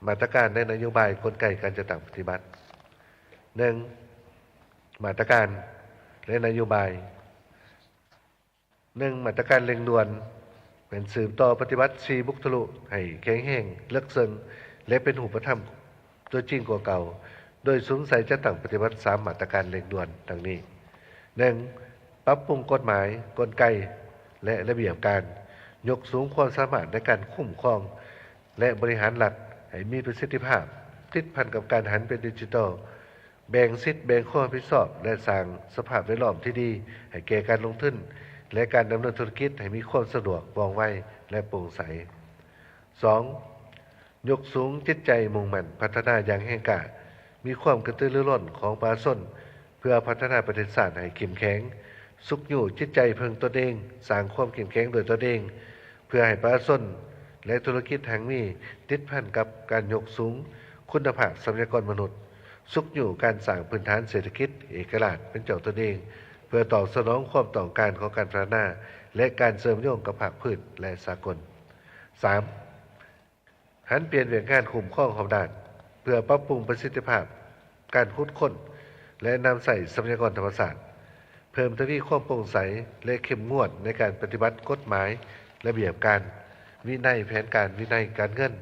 ມາດຕະການ ແລະ ນະໂຍບາຍ, ກົນໄກການຈັດຕັ້ງປະຕິບັດ. ໜຶ່ງ ມາດຕະການ ແລະ ນະໂຍບາຍ. ໜຶ່ງ ມາດຕະການເລັ່ງດ່ວນ ແມ່ນສືບຕໍ່ປະຕິບັດສີ່ບຸກທະລຸໃຫ້ແຂງແຮງ, ເລິກເຊິ່ງ ແລະ ເປັນຮູບປະທຳຕົວຈິງກວ່າເກົ່າ, ໂດຍສຸມໃສ່ຈັດຕັ້ງປະຕິບັດສາມມາດຕະການເລັ່ງດ່ວນ ດັ່ງນີ້. ໜຶ່ງ ປັບປຸງກົດໝາຍ, ກົນໄກ ແລະ ລະບຽບການ, ຍົກສູງຄວາມສາມາດໃນການຄຸ້ມຄອງ ແລະ ບໍລິຫານລັດໃຫ້ມີປະສິດທິພາບ, ຕິດພັນກັບການຫັນເປັນດິຈິຕອລ, ແບ່ງສິດແບ່ງຄວາມຮັບຜິດຊອບ ແລະ ສ້າງສະພາບແວດລ້ອມທີ່ດີໃຫ້ແກ່ການລົງທຶນ ແລະ ການດຳເນີນທຸລະກິດໃຫ້ມີຄວາມສະດວກ, ວ່ອງໄວ ແລະ ໂປ່ງໃສ. ສອງ ຍົກສູງຈິດໃຈມຸ່ງໝັ້ນພັດທະນາຢ່າງແຮງກ້າ, ມີຄວາມກະຕືລືລົ້ນຂອງປະຊາຊົນ ເພື່ອພັດທະນາປະເທດຊາດໃຫ້ເຂັ້ມແຂງ, ຊຸກຍູ້ຈິດໃຈເພິ່ງຕົນເອງ, ສ້າງຄວາມເຂັ້ມແຂງດ້ວຍຕົນເອງ, ເພື່ອໃຫ້ປະຊາຊົນ ແລະ ທຸລະກິດຮັ່ງມີ, ຕິດພັນກັບການຍົກສູງຄຸນນະພາບຊັບພະຍາກອນມະນຸດ, ຊຸກຍູ້ການສ້າງພື້ນຖານເສດຖະກິດເອກະລາດເປັນເຈົ້າຕົນເອງ ເພື່ອຕອບສະໜອງຄວາມຕ້ອງການຂອງການພັດທະນາ ແລະ ການເຊື່ອມໂຍງກັບພາກພື້ນ ແລະ ສາກົນ. ສາມ ຫັນປ່ຽນວຽກງານຄຸ້ມຄອງຮອບດ້ານ ເພື່ອປັບປຸງປະສິດທິພາບການຂຸດຄົ້ນ ແລະ ນຳໃຊ້ຊັບພະຍາກອນທຳມະຊາດ, ເພີ່ມທະວີຄວາມໂປ່ງໃສ ແລະ ເຂັ້ມງວດໃນການປະຕິບັດກົດໝາຍ, ລະບຽບການ, ວິໄນແຜນການ, ວິໄນການເງິນ,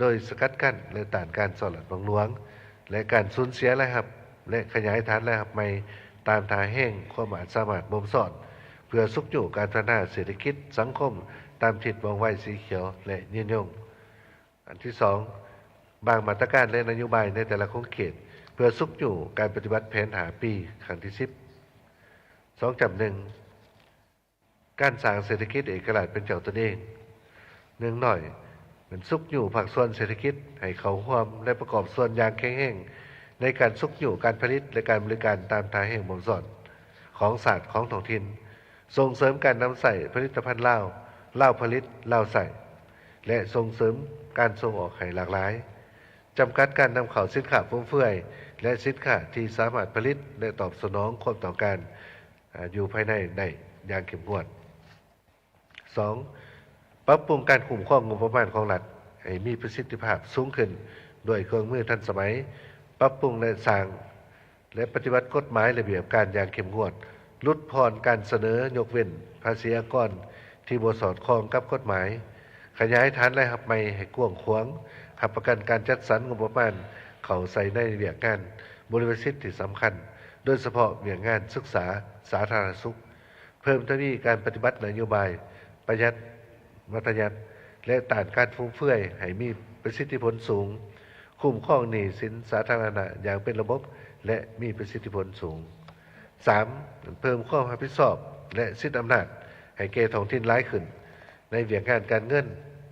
ໂດຍສະກັດກັ້ນ ແລະ ຕ້ານການສໍ້ລາດບັງຫຼວງ ແລະ ການສູນເສຍລາຍຮັບ ແລະ ຂະຫຍາຍຖານລາຍຮັບໃໝ່ຕາມທ່າແຮງຄວາມອາດສາມາດບົ່ມຊ້ອນ ເພື່ອຊຸກຍູ້ການພັດທະນາເສດຖະກິດສັງຄົມຕາມທິດວ່ອງໄວສີຂຽວ ແລະ ຍືນຍົງ. ອັນທີສອງ ບາງມາດຕະການ ແລະ ນະໂຍບາຍໃນແຕ່ລະຂົງເຂດ ເພື່ອຊຸກຍູ້ການປະຕິບັດແຜນຫ້າປີ ຄັ້ງທີສິບ. ສອງຈ້ຳໜຶ່ງ ການສ້າງເສດຖະກິດເອກະລາດເປັນເຈົ້າຕົນເອງ. ໜຶ່ງ ໜ້ອຍ ແມ່ນຊຸກຍູ້ພາກສ່ວນເສດຖະກິດໃຫ້ເຂົ້າຮ່ວມ ແລະ ປະກອບສ່ວນຢ່າງແຂງແຮງໃນການຊຸກຍູ້ການຜະລິດ ແລະ ການບໍລິການຕາມທ່າແຮງບົ່ມຊ້ອນຂອງຊາດ, ຂອງທ້ອງຖິ່ນ, ສົ່ງເສີມການນຳໃຊ້ຜະລິດຕະພັນລາວ, ລາວຜະລິດ, ລາວໃຊ້ ແລະ ສົ່ງເສີມການສົ່ງອອກໃຫ້ຫຼາກຫຼາຍ, ຈຳກັດການນຳເຂົ້າສິນຄ້າຟຸມເຟືອຍ ແລະ ສິນຄ້າທີ່ສາມາດຜະລິດ ແລະ ຕອບສະໜອງຄວາມຕ້ອງການ ອາ ຢູ່ພາຍໃນໄດ້ຢ່າງເຂັ້ມງວດ. ສອງ ປັບປຸງການຄຸ້ມຄອງງົບປະມານຂອງລັດໃຫ້ມີປະສິດທິພາບສູງຂຶ້ນດ້ວຍເຄື່ອງມືທັນສະໄໝ, ປັບປຸງ ແລະ ສ້າງ ແລະ ປະຕິບັດກົດໝາຍລະບຽບການຢ່າງເຂັ້ມງວດ, ຫຼຸດຜ່ອນການສະເໜີຍົກເວັ້ນພາສີອາກອນທີ່ບໍ່ສອດຄ່ອງກັບກົດໝາຍ, ຂະຫຍາຍຖານລາຍຮັບໃໝ່ໃຫ້ກວ້າງຂວາງ, ຮັບປະກັນການຈັດສັນງົບປະມານເຂົ້າໃສ່ໃນວຽກງານ ບໍລິມະສິດທີ່ສຳຄັນ, ໂດຍສະເພາະວຽກງານສຶກສາສາທາລະນະສຸກ, ເພີ່ມທະວີການປະຕິບັດນະໂຍບາຍປະຢັດມັດທະຍັດ ແລະ ຕ້ານການຟຸມເຟືອຍໃຫ້ມີປະສິດທິຜົນສູງ, ຄຸ້ມຄອງໜີ້ສິນສາທາລະນະຢ່າງເປັນລະບົບ ແລະ ມີປະສິດທິຜົນສູງ. ສາມ, ເພີ່ມຄວາມຮັບຜິດຊອບ ແລະ ສິດອຳນາດໃຫ້ແກ່ທ້ອງຖິ່ນຫຼາຍຂຶ້ນ ໃນວຽກງານການເງິນ,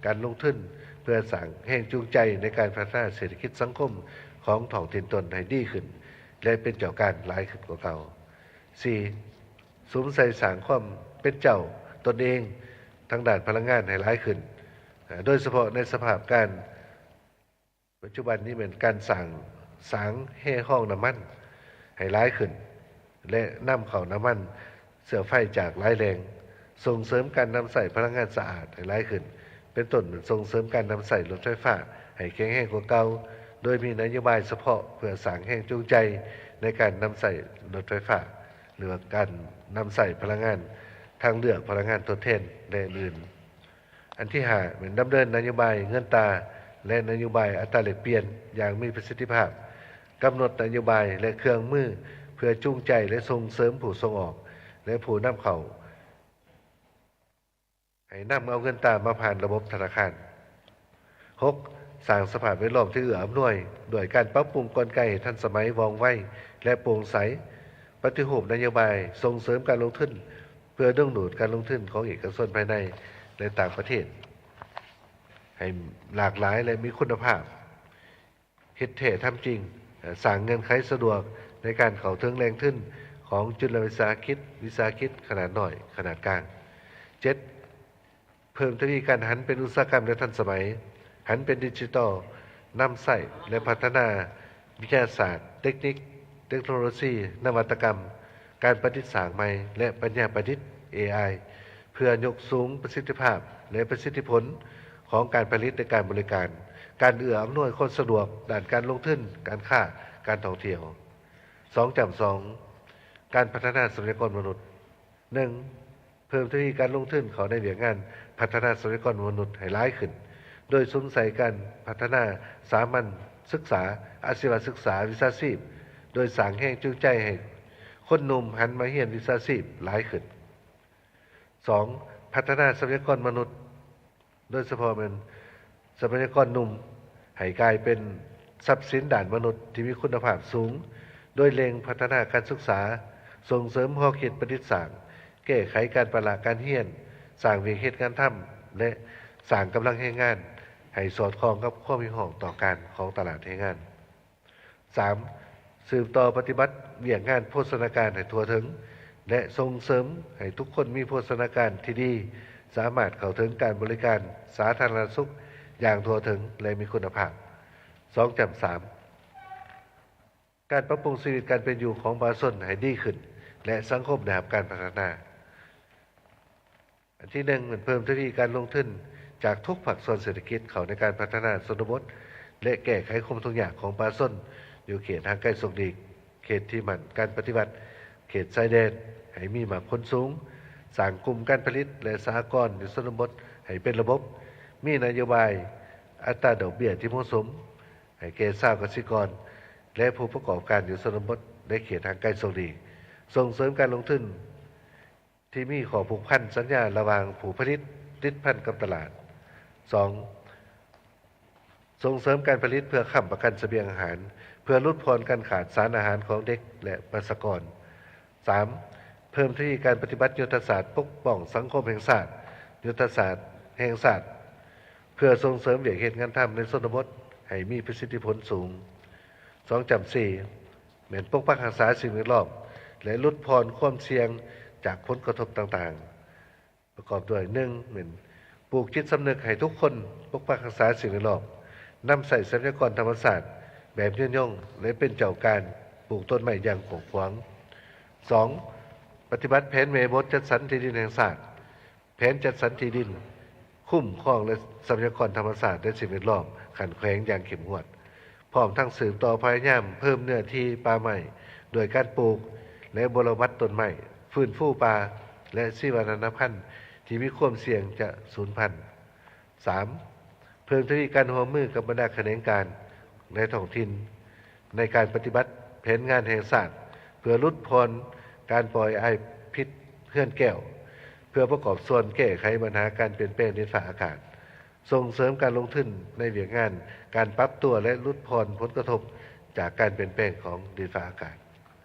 ການລົງທຶນ ເພື່ອສ້າງແຮງຈູງໃຈໃນການພັດທະນາເສດຖະກິດສັງຄົມຂອງທ້ອງຖິ່ນຕົນໃຫ້ດີຂຶ້ນ ແລະ ເປັນເຈົ້າການຫຼາຍຂຶ້ນກວ່າເກົ່າ. ສີ່, ສຸມໃສ່ສ້າງຄວາມເປັນເຈົ້າຕົນເອງທາງດ້ານພະລັງງານໃຫ້ຫຼາຍຂຶ້ນ, ໂດຍສະເພາະໃນສະພາບການ ປັດຈຸບັນນີ້ແມ່ນການສ້າງສາງແຮ່ຮອງນ້ຳມັນໃຫ້ຫຼາຍຂຶ້ນ ແລະ ນຳເຂົ້ານ້ຳມັນເຊື້ອໄຟຈາກຫຼາຍແຫຼ່ງ, ສົ່ງເສີມການນຳໃຊ້ພະລັງງານສະອາດໃຫ້ຫຼາຍຂຶ້ນ, ເປັນຕົ້ນແມ່ນສົ່ງເສີມການນຳໃຊ້ລົດໄຟຟ້າໃຫ້ແຂງແຮງກວ່າເກົ່າ, ໂດຍມີນະໂຍບາຍສະເພາະເພື່ອສ້າງແຮງຈູງໃຈໃນການນຳໃຊ້ລົດໄຟຟ້າ ຫຼືວ່າການນຳໃຊ້ພະລັງງານທາງເລືອກ, ພະລັງງານທົດແທນ ແລະ ອື່ນໆ. ອັນທີຫ້າ ແມ່ນດຳເນີນນະໂຍບາຍເງິນຕາ ແລະ ນະໂຍບາຍອັດຕາແລກປ່ຽນຢ່າງມີປະສິດທິພາບ, ກຳນົດນະໂຍບາຍ ແລະ ເຄື່ອງມືເພື່ອຈູງໃຈ ແລະ ສົ່ງເສີມຜູ້ສົ່ງອອກ ແລະ ຜູ້ນຳເຂົ້າ ໃຫ້ນຳເອົາເງິນຕາມາຜ່ານລະບົບທະນາຄານ. ຫົກ, ສ້າງສະພາບແວດລ້ອມທີ່ເອື້ອອຳນວຍ ດ້ວຍການປັບປຸງກົນໄກໃຫ້ທັນສະໄໝ, ວ່ອງໄວ ແລະ ໂປ່ງໃສ, ປະຕິຮູບນະໂຍບາຍສົ່ງເສີມການລົງທຶນ ເພື່ອດຶງດູດການລົງທຶນຂອງເອກະຊົນພາຍໃນ ແລະ ຕ່າງປະເທດ ໃຫ້ຫຼາກຫຼາຍ ແລະ ມີຄຸນນະພາບ, ເຮັດແທ້ທຳຈິງ, ສ້າງເງື່ອນໄຂສະດວກໃນການເຂົ້າເຖິງແຫຼ່ງທຶນຂອງຈຸລະວິສາຫະກິດ, ວິສາຫະກິດຂະໜາດນ້ອຍ, ຂະໜາດກາງ. ເຈັດ, ເພີ່ມທະວີການຫັນເປັນອຸດສາຫະກຳ ແລະ ທັນສະໄໝ, ຫັນເປັນດິຈິຕອລ, ນຳໃຊ້ ແລະ ພັດທະນາວິທະຍາສາດ, ເຕັກນິກ, ເຕັກໂນໂລຊີ, ນະວັດຕະກຳ, ການປະດິດສ້າງໃໝ່ ແລະ ປັນຍາປະດິດ ເອໄອ ເພື່ອຍົກສູງປະສິດທິພາບ ແລະ ປະສິດທິຜົນຂອງການຜະລິດ ແລະ ການບໍລິການ, ການເອື້ອອຳນວຍຄວາມສະດວກດ້ານການລົງທຶນ, ການຄ້າ, ການທ່ອງທ່ຽວ. ສອງຈ້ຳສອງ ການພັດທະນາຊັບພະຍາກອນມະນຸດ. ໜຶ່ງ ເພີ່ມທະວີການລົງທຶນເຂົ້າໃນວຽກງານພັດທະນາຊັບພະຍາກອນມະນຸດໃຫ້ຫຼາຍຂຶ້ນ, ໂດຍສຸມໃສ່ການພັດທະນາສາມັນສຶກສາ, ອາຊີວະສຶກສາ, ວິຊາຊີບ, ໂດຍສ້າງແຮງຈູງໃຈໃຫ້ຄົນໜຸ່ມຫັນມາຮຽນວິຊາຊີບຫຼາຍຂຶ້ນ. ສອງ ພັດທະນາຊັບພະຍາກອນມະນຸດ, ໂດຍສະເພາະແມ່ນຊັບພະຍາກອນໜຸ່ມ ໃຫ້ກາຍເປັນຊັບສິນດ້ານມະນຸດທີ່ມີຄຸນນະພາບສູງ, ໂດຍເລັ່ງພັດທະນາການສຶກສາ, ສົ່ງເສີມຫໍຄິດປະດິດສ້າງ, ແກ້ໄຂການປະລະການຮຽນ, ສ້າງວຽກເຮັດງານທຳ ແລະ ສ້າງກຳລັງແຮງງານໃຫ້ສອດຄ່ອງກັບຄວາມຮຽກຮ້ອງຕ້ອງການຂອງຕະຫຼາດແຮງງານ. ສາມ ສືບຕໍ່ປະຕິບັດວຽກງານໂພຊະນາການໃຫ້ທົ່ວເຖິງ ແລະ ສົ່ງເສີມໃຫ້ທຸກຄົນມີໂພຊະນາການທີ່ດີ, ສາມາດເຂົ້າເຖິງການບໍລິການສາທາລະນະສຸກຢ່າງທົ່ວເຖິງ ແລະ ມີຄຸນນະພາບ. ສອງຈ້ຳສາມ ການປັບປຸງຊີວິດການເປັນຢູ່ຂອງປະຊາຊົນໃຫ້ດີຂຶ້ນ ແລະ ສັງຄົມໄດ້ຮັບການພັດທະນາ. ອັນທີໜຶ່ງ ແມ່ນເພີ່ມທະວີການລົງທຶນຈາກທຸກພາກສ່ວນເສດຖະກິດເຂົ້າໃນການພັດທະນາຊົນນະບົດ ແລະ ແກ້ໄຂຄວາມທຸກຍາກຂອງປະຊາຊົນຢູ່ເຂດຫ່າງໄກໂສກຫຼີກ, ເຂດທີ່ໝັ້ນການປະຕິວັດ, ເຂດຊາຍແດນ ໃຫ້ມີໝາກຜົນສູງ, ສ້າງກຸ່ມການຜະລິດ ແລະ ສະຫະກອນຢູ່ຊົນນະບົດໃຫ້ເປັນລະບົບ, ມີນະໂຍບາຍອັດຕາດອກເບ້ຍທີ່ເໝາະສົມໃຫ້ແກ່ຊາວກະສິກອນ ແລະ ຜູ້ປະກອບການຢູ່ຊົນນະບົດ ແລະ ເຂດຫ່າງໄກໂສກຫຼີກ, ສົ່ງເສີມການລົງທຶນ ທີ່ມີຂໍ້ຜູກພັນສັນຍາລະຫວ່າງຜູ້ຜະລິດຕິດພັນກັບຕະຫຼາດ. ສອງ ສົ່ງເສີມການຜະລິດເພື່ອຄ້ຳປະກັນສະບຽງອາຫານ, ເພື່ອຫຼຸດຜ່ອນການຂາດສານອາຫານຂອງເດັກ ແລະ ປະຊາກອນ. ສາມ ເພີ່ມທະວີການປະຕິບັດຍຸດທະສາດປົກປ້ອງສັງຄົມແຫ່ງຊາດ, ຍຸດທະສາດແຫ່ງຊາດ ເພື່ອສົ່ງເສີມວຽກເຮັດງານທຳໃນຊົນນະບົດໃຫ້ມີປະສິດທິຜົນສູງ. ສອງຈ້ຳສີ່ ແມ່ນປົກປັກຮັກສາສິ່ງແວດລ້ອມ ແລະ ຫຼຸດຜ່ອນຄວາມສ່ຽງຈາກຜົນກະທົບຕ່າງໆ ປະກອບດ້ວຍ ໜຶ່ງ ແມ່ນປູກຈິດສຳນຶກໃຫ້ທຸກຄົນປົກປັກຮັກສາສິ່ງແວດລ້ອມ, ນຳໃຊ້ຊັບພະຍາກອນທຳມະຊາດແບບຍືນຍົງ ແລະ ເປັນເຈົ້າການປູກຕົ້ນໄມ້ຢ່າງກວ້າງຂວາງ. ສອງ ປະຕິບັດແຜນແມ່ບົດຈັດສັນທີ່ດິນແຫ່ງຊາດ, ແຜນຈັດສັນທີ່ດິນ, ຄຸ້ມຄອງ ແລະ ຊັບພະຍາກອນທຳມະຊາດ ແລະ ສິ່ງແວດລ້ອມຂັ້ນແຂວງຢ່າງເຂັ້ມງວດ, ພ້ອມທັງສືບຕໍ່ພະຍາຍາມເພີ່ມເນື້ອທີ່ປ່າໄມ້ດ້ວຍການປູກ ແລະ ບົວລະບັດຕົ້ນໄມ້, ຟື້ນຟູປ່າ ແລະ ຊີວະນານາພັນທີ່ມີຄວາມສ່ຽງຈະສູນພັນ. ສາມ ເພີ່ມທະວີການຮ່ວມມືກັບບັນດາຂະແໜງການໃນທ້ອງຖິ່ນ ໃນການປະຕິບັດ ແຜນງານແຫ່ງຊາດ ເພື່ອຫຼຸດຜ່ອນການປ່ອຍອາຍພິດເຮືອນແກ້ວ ເພື່ອປະກອບສ່ວນແກ້ໄຂບັນຫາການປ່ຽນແປງດິນຟ້າອາກາດ, ສົ່ງເສີມການລົງທຶນໃນວຽກງານການປັບຕົວ ແລະ ຫຼຸດຜ່ອນຜົນກະທົບຈາກການປ່ຽນແປງຂອງດິນຟ້າອາກາດ.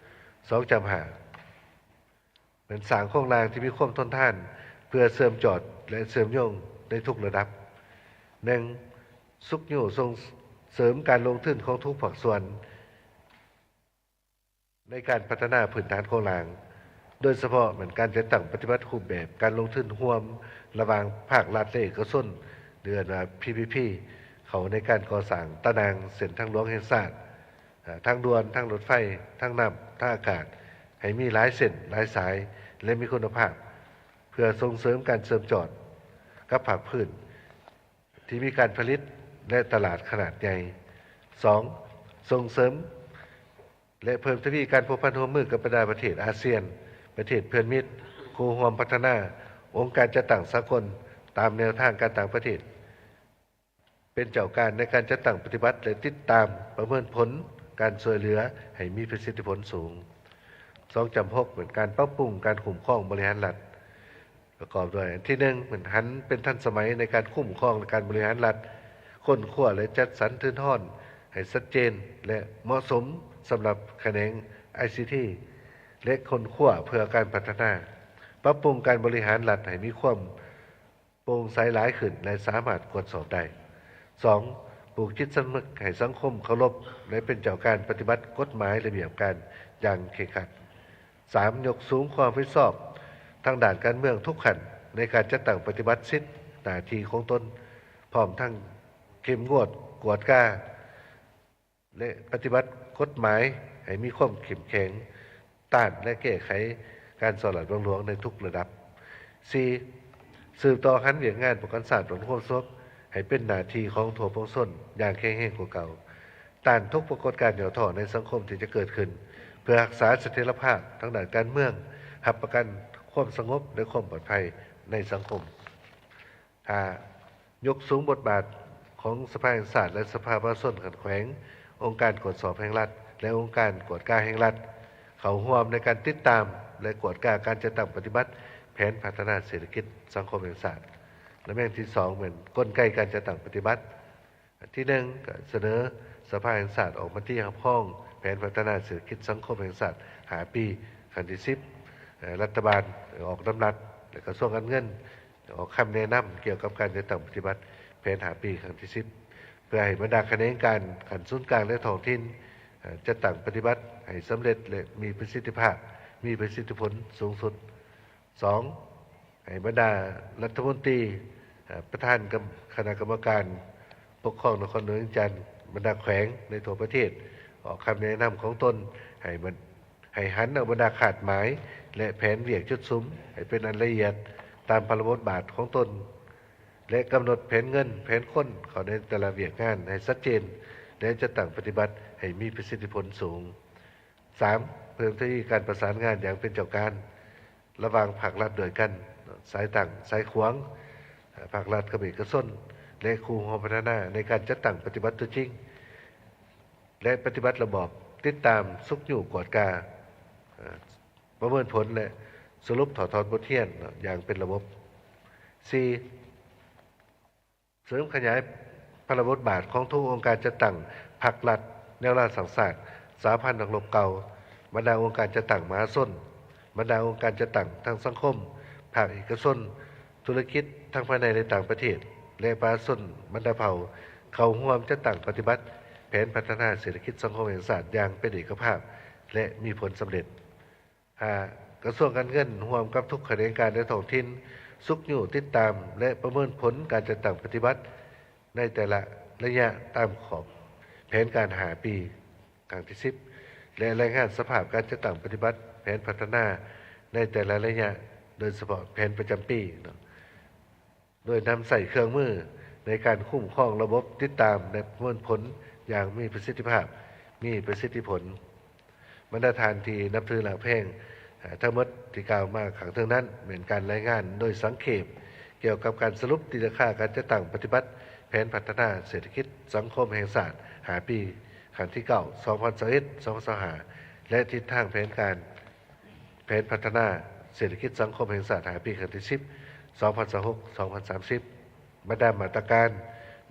ສອງຈຳຫ້າ ແມ່ນສ້າງໂຄງລ່າງທີ່ມີຄວາມທົນທານ ເພື່ອເຊື່ອມຈອດ ແລະ ເຊື່ອມໂຍງໃນທຸກລະດັບ. ໜຶ່ງ ຊຸກຍູ້ສົ່ງເສີມການລົງທຶນຂອງທຸກພາກສ່ວນ ໃນການພັດທະນາພື້ນຖານໂຄງລ່າງ, ໂດຍສະເພາະແມ່ນການຈັດຕັ້ງປະຕິບັດຮູບແບບການລົງທຶນຮ່ວມລະຫວ່າງພາກລັດ ແລະ ເອກະຊົນ ຫຼື ເອີ້ນວ່າ ພີພີພີ ເຂົ້າໃນການກໍ່ສ້າງຕາໜ່າງເສັ້ນທາງຫຼວງແຫ່ງຊາດ, ເອີ່ ທາງດ່ວນ, ທາງລົດໄຟ, ທາງນ້ຳ, ທາງອາກາດ ໃຫ້ມີຫຼາຍເສັ້ນ, ຫຼາຍສາຍ ແລະ ມີຄຸນນະພາບ, ເພື່ອສົ່ງເສີມການເຊື່ອມຈອດກັບພາກພື້ນ ທີ່ມີການຜະລິດ ແລະ ຕະຫຼາດຂະໜາດໃຫຍ່. ສອງ ສົ່ງເສີມ ແລະ ເພີ່ມທະວີການພົວພັນຮ່ວມມືກັບບັນດາປະເທດອາຊຽນ, ປະເທດເພື່ອນມິດ, ຄູ່ຮ່ວມພັດທະນາ, ອົງການຈັດຕັ້ງສາກົນ ຕາມແນວທາງການຕ່າງປະເທດ ເປັນເຈົ້າການໃນການຈັດຕັ້ງປະຕິບັດ ແລະ ຕິດຕາມປະເມີນຜົນການຊ່ວຍເຫຼືອໃຫ້ມີປະສິດທິຜົນສູງ. ສອງຈຳຫົກ ເປັນການປັບປຸງການຄຸ້ມຄອງບໍລິຫານລັດ ປະກອບດ້ວຍ ອັນທີໜຶ່ງ ແມ່ນຫັນເປັນທັນສະໄໝໃນການຄຸ້ມຄອງ ແລະ ການບໍລິຫານລັດ, ຄົ້ນຄວ້າ ແລະ ຈັດສັນທຶນຮອນໃຫ້ຊັດເຈນ ແລະ ເໝາະສົມສຳລັບຂະແໜງໄອຊີທີ ແລະ ຄົ້ນຄວ້າເພື່ອການພັດທະນາ, ປັບປຸງການບໍລິຫານລັດໃຫ້ມີຄວາມໂປ່ງໃສຫຼາຍຂຶ້ນ ແລະ ສາມາດກວດສອບໄດ້. ສອງ ປູກຈິດສຳນຶກໃຫ້ສັງຄົມເຄົາລົບ ແລະ ເປັນເຈົ້າການປະຕິບັດກົດໝາຍລະບຽບການຢ່າງເຄັ່ງຄັດ. ສາມ ຍົກສູງຄວາມຮັບຜິດຊອບທາງດ້ານການເມືອງທຸກຂັ້ນໃນການຈັດຕັ້ງປະຕິບັດສິດໜ້າທີ່ຂອງຕົນ, ພ້ອມທັງເຂັ້ມງວດກວດກາ ແລະ ປະຕິບັດກົດໝາຍໃຫ້ມີຄວາມເຂັ້ມແຂງ, ຕ້ານ ແລະ ແກ້ໄຂການສໍ້ລາດບັງຫຼວງໃນທຸກລະດັບ. ສີ່ ສືບຕໍ່ຫັນວຽກງານປ້ອງກັນຊາດ ປ້ອງກັນຄວາມສະຫງົບໃຫ້ເປັນໜ້າທີ່ຂອງທົ່ວປວງຊົນຢ່າງແຂງແຮງກວ່າເກົ່າ. ຕ້ານທຸກປາກົດການຫຍໍ້ທໍ້ໃນສັງຄົມທີ່ຈະເກີດຂຶ້ນ ເພື່ອຮັກສາສະຖຽນລະພາບທາງດ້ານການເມືອງ, ຮັບປະກັນຄວາມສະຫງົບ ແລະ ຄວາມປອດໄພໃນສັງຄົມ. ຫ້າ ຍົກສູງບົດບາດຂອງສະພາແຫ່ງຊາດ ແລະ ສະພາປະຊາຊົນຂັ້ນແຂວງ, ອົງການກວດສອບແຫ່ງລັດ ແລະ ອົງການກວດກາແຫ່ງລັດ ເຂົ້າຮ່ວມໃນການຕິດຕາມ ແລະ ກວດກາການຈັດຕັ້ງປະຕິບັດແຜນພັດທະນາເສດຖະກິດສັງຄົມແຫ່ງຊາດ. ລະແມ່ນທີສອງ ແມ່ນກົນໄກການຈັດຕັ້ງປະຕິບັດ. ອັນທີໜຶ່ງ ກໍສະເໜີສະພາແຫ່ງຊາດອອກມະຕິຮັບຮອງແຜນພັດທະນາເສດຖະກິດສັງຄົມແຫ່ງຊາດຫ້າປີ ຄັ້ງທີສິບ. ເອີ່ ລັດຖະບານອອກດຳລັດ ແລະ ກະຊວງການເງິນ ອອກຄຳແນະນຳກ່ຽວກັບການຈັດຕັ້ງປະຕິບັດແຜນຫ້າປີ ຄັ້ງທີສິບ ເພື່ອໃຫ້ບັນດາຂະແໜງການຂັ້ນສູນກາງ ແລະ ທ້ອງຖິ່ນ ເອີ່ ຈັດຕັ້ງປະຕິບັດໃຫ້ສຳເລັດ ແລະ ມີປະສິດທິພາບ, ມີປະສິດທິຜົນສູງສຸດ. ສອງ ໃຫ້ບັນດາລັດຖະມົນຕີ, ເອີ່ ປະທານກຳ ຄະນະກຳມະການປົກຄອງນະຄອນຫຼວງວຽງຈັນ, ບັນດາແຂວງໃນທົ່ວປະເທດ ອອກຄຳແນະນຳຂອງຕົນ ໃຫ້ບັນ ໃຫ້ຫັນເອົາບັນດາຄາດໝາຍ ແລະ ແຜນວຽກຈຸດສຸມໃຫ້ເປັນອັນລະອຽດຕາມພາລະບົດບາດຂອງຕົນ ແລະ ກຳນົດແຜນເງິນ, ແຜນຄົນເຂົ້າໃນແຕ່ລະວຽກງານໃຫ້ຊັດເຈນ ແລະ ຈັດຕັ້ງປະຕິບັດໃຫ້ມີປະສິດທິຜົນສູງ. ສາມ ເພີ່ມທະວີການປະສານງານຢ່າງເປັນເຈົ້າການ ລະຫວ່າງພາກລັດດ້ວຍກັນ, ສາຍຕັ້ງ, ສາຍຂວາງ, ພາກລັດກັບເອກະຊົນ ແລະ ຄູ່ຮ່ວມພັດທະນາ ໃນການຈັດຕັ້ງປະຕິບັດຕົວຈິງ ແລະ ປະຕິບັດລະບອບຕິດຕາມ, ຊຸກຍູ້, ກວດກາ, ປະເມີນຜົນ ແລະ ສະຫຼຸບຖອດຖອນບົດຮຽນຢ່າງເປັນລະບົບ. ສີ່ ເສີມຂະຫຍາຍພາລະບົດບາດຂອງທຸກອົງການຈັດຕັ້ງພັກລັດ, ແນວລາວສ້າງຊາດ, ສະຫະພັນນັກລົບເກົ່າ, ບັນດາອົງການຈັດຕັ້ງມະຫາຊົນ, ບັນດາອົງການຈັດຕັ້ງທາງສັງຄົມ, ພາກເອກະຊົນ, ທຸລະກິດທັງພາຍໃນ ແລະ ຕ່າງປະເທດ ແລະ ປະຊາຊົນບັນດາເຜົ່າ ເຂົ້າຮ່ວມຈັດຕັ້ງປະຕິບັດແຜນພັດທະນາເສດຖະກິດສັງຄົມແຫ່ງຊາດຢ່າງເປັນເອກະພາບ ແລະ ມີຜົນສຳເລັດ. ຫ້າ ກະຊວງການເງິນຮ່ວມກັບທຸກຂະແໜງການໃນທ້ອງຖິ່ນ ຊຸກຍູ້, ຕິດຕາມ ແລະ ປະເມີນຜົນການຈັດຕັ້ງປະຕິບັດໃນແຕ່ລະໄລຍະຕາມຂອບແຜນການຫ້າປີ ຄັ້ງທີສິບ ແລະ ລາຍງານສະພາບການຈັດຕັ້ງປະຕິບັດແຜນພັດທະນາໃນແຕ່ລະໄລຍະ ໂດຍສະເພາະແຜນປະຈຳປີເນາະ. ໂດຍນຳໃຊ້ເຄື່ອງມືໃນການຄຸ້ມຄອງລະບົບຕິດຕາມ ແລະ ປະເມີນຜົນຢ່າງມີປະສິດທິພາບ, ມີປະສິດທິຜົນ. ບັນດາທ່ານທີ່ນັບຖືຮັກແພງ, ທັງໝົດທີ່ກ່າວມາຂ້າງເທິງນັ້ນ ແມ່ນການລາຍງານໂດຍສັງເຂບກ່ຽວກັບການສະຫຼຸບຕີລາຄາການຈັດຕັ້ງປະຕິບັດແຜນພັດທະນາເສດຖະກິດສັງຄົມແຫ່ງຊາດຫ້າປີ ຄັ້ງທີເກົ້າ ສອງພັນຊາວເອັດ ສອງພັນຊາວຫ້າ ແລະ ທິດທາງແຜນການ ແຜນພັດທະນາເສດຖະກິດສັງຄົມແຫ່ງຊາດ ຫ້າປີ ຄັ້ງທີສິບ ສອງພັນຊາວຫົກ ສອງພັນສາມສິບ ບັນດາມາດຕະການ,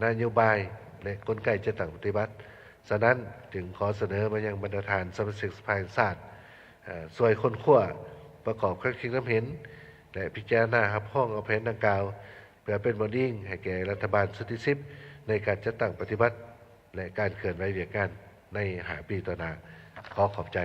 ນະໂຍບາຍ ແລະ ກົນໄກຈັດຕັ້ງປະຕິບັດ. ສະນັ້ນ, ຈຶ່ງຂໍສະເໜີມາຍັງບັນດາທ່ານສະມາຊິກສະພາແຫ່ງຊາດ ເອີ່ ຊ່ວຍຄົ້ນຄວ້າ, ປະກອບຄຳຄິດຄຳເຫັນ ແລະ ພິຈາລະນາຮັບຮອງເອົາແຜນດັ່ງກ່າວ ເພື່ອເປັນບ່ອນອີງໃຫ້ແກ່ລັດຖະບານຊຸດທີສິບ ໃນການຈັດຕັ້ງປະຕິບັດ ແລະ ການເຄື່ອນໄຫວວຽກງານໃນຫ້າປີຕໍ່ໜ້າ. ຂໍຂອບໃຈ.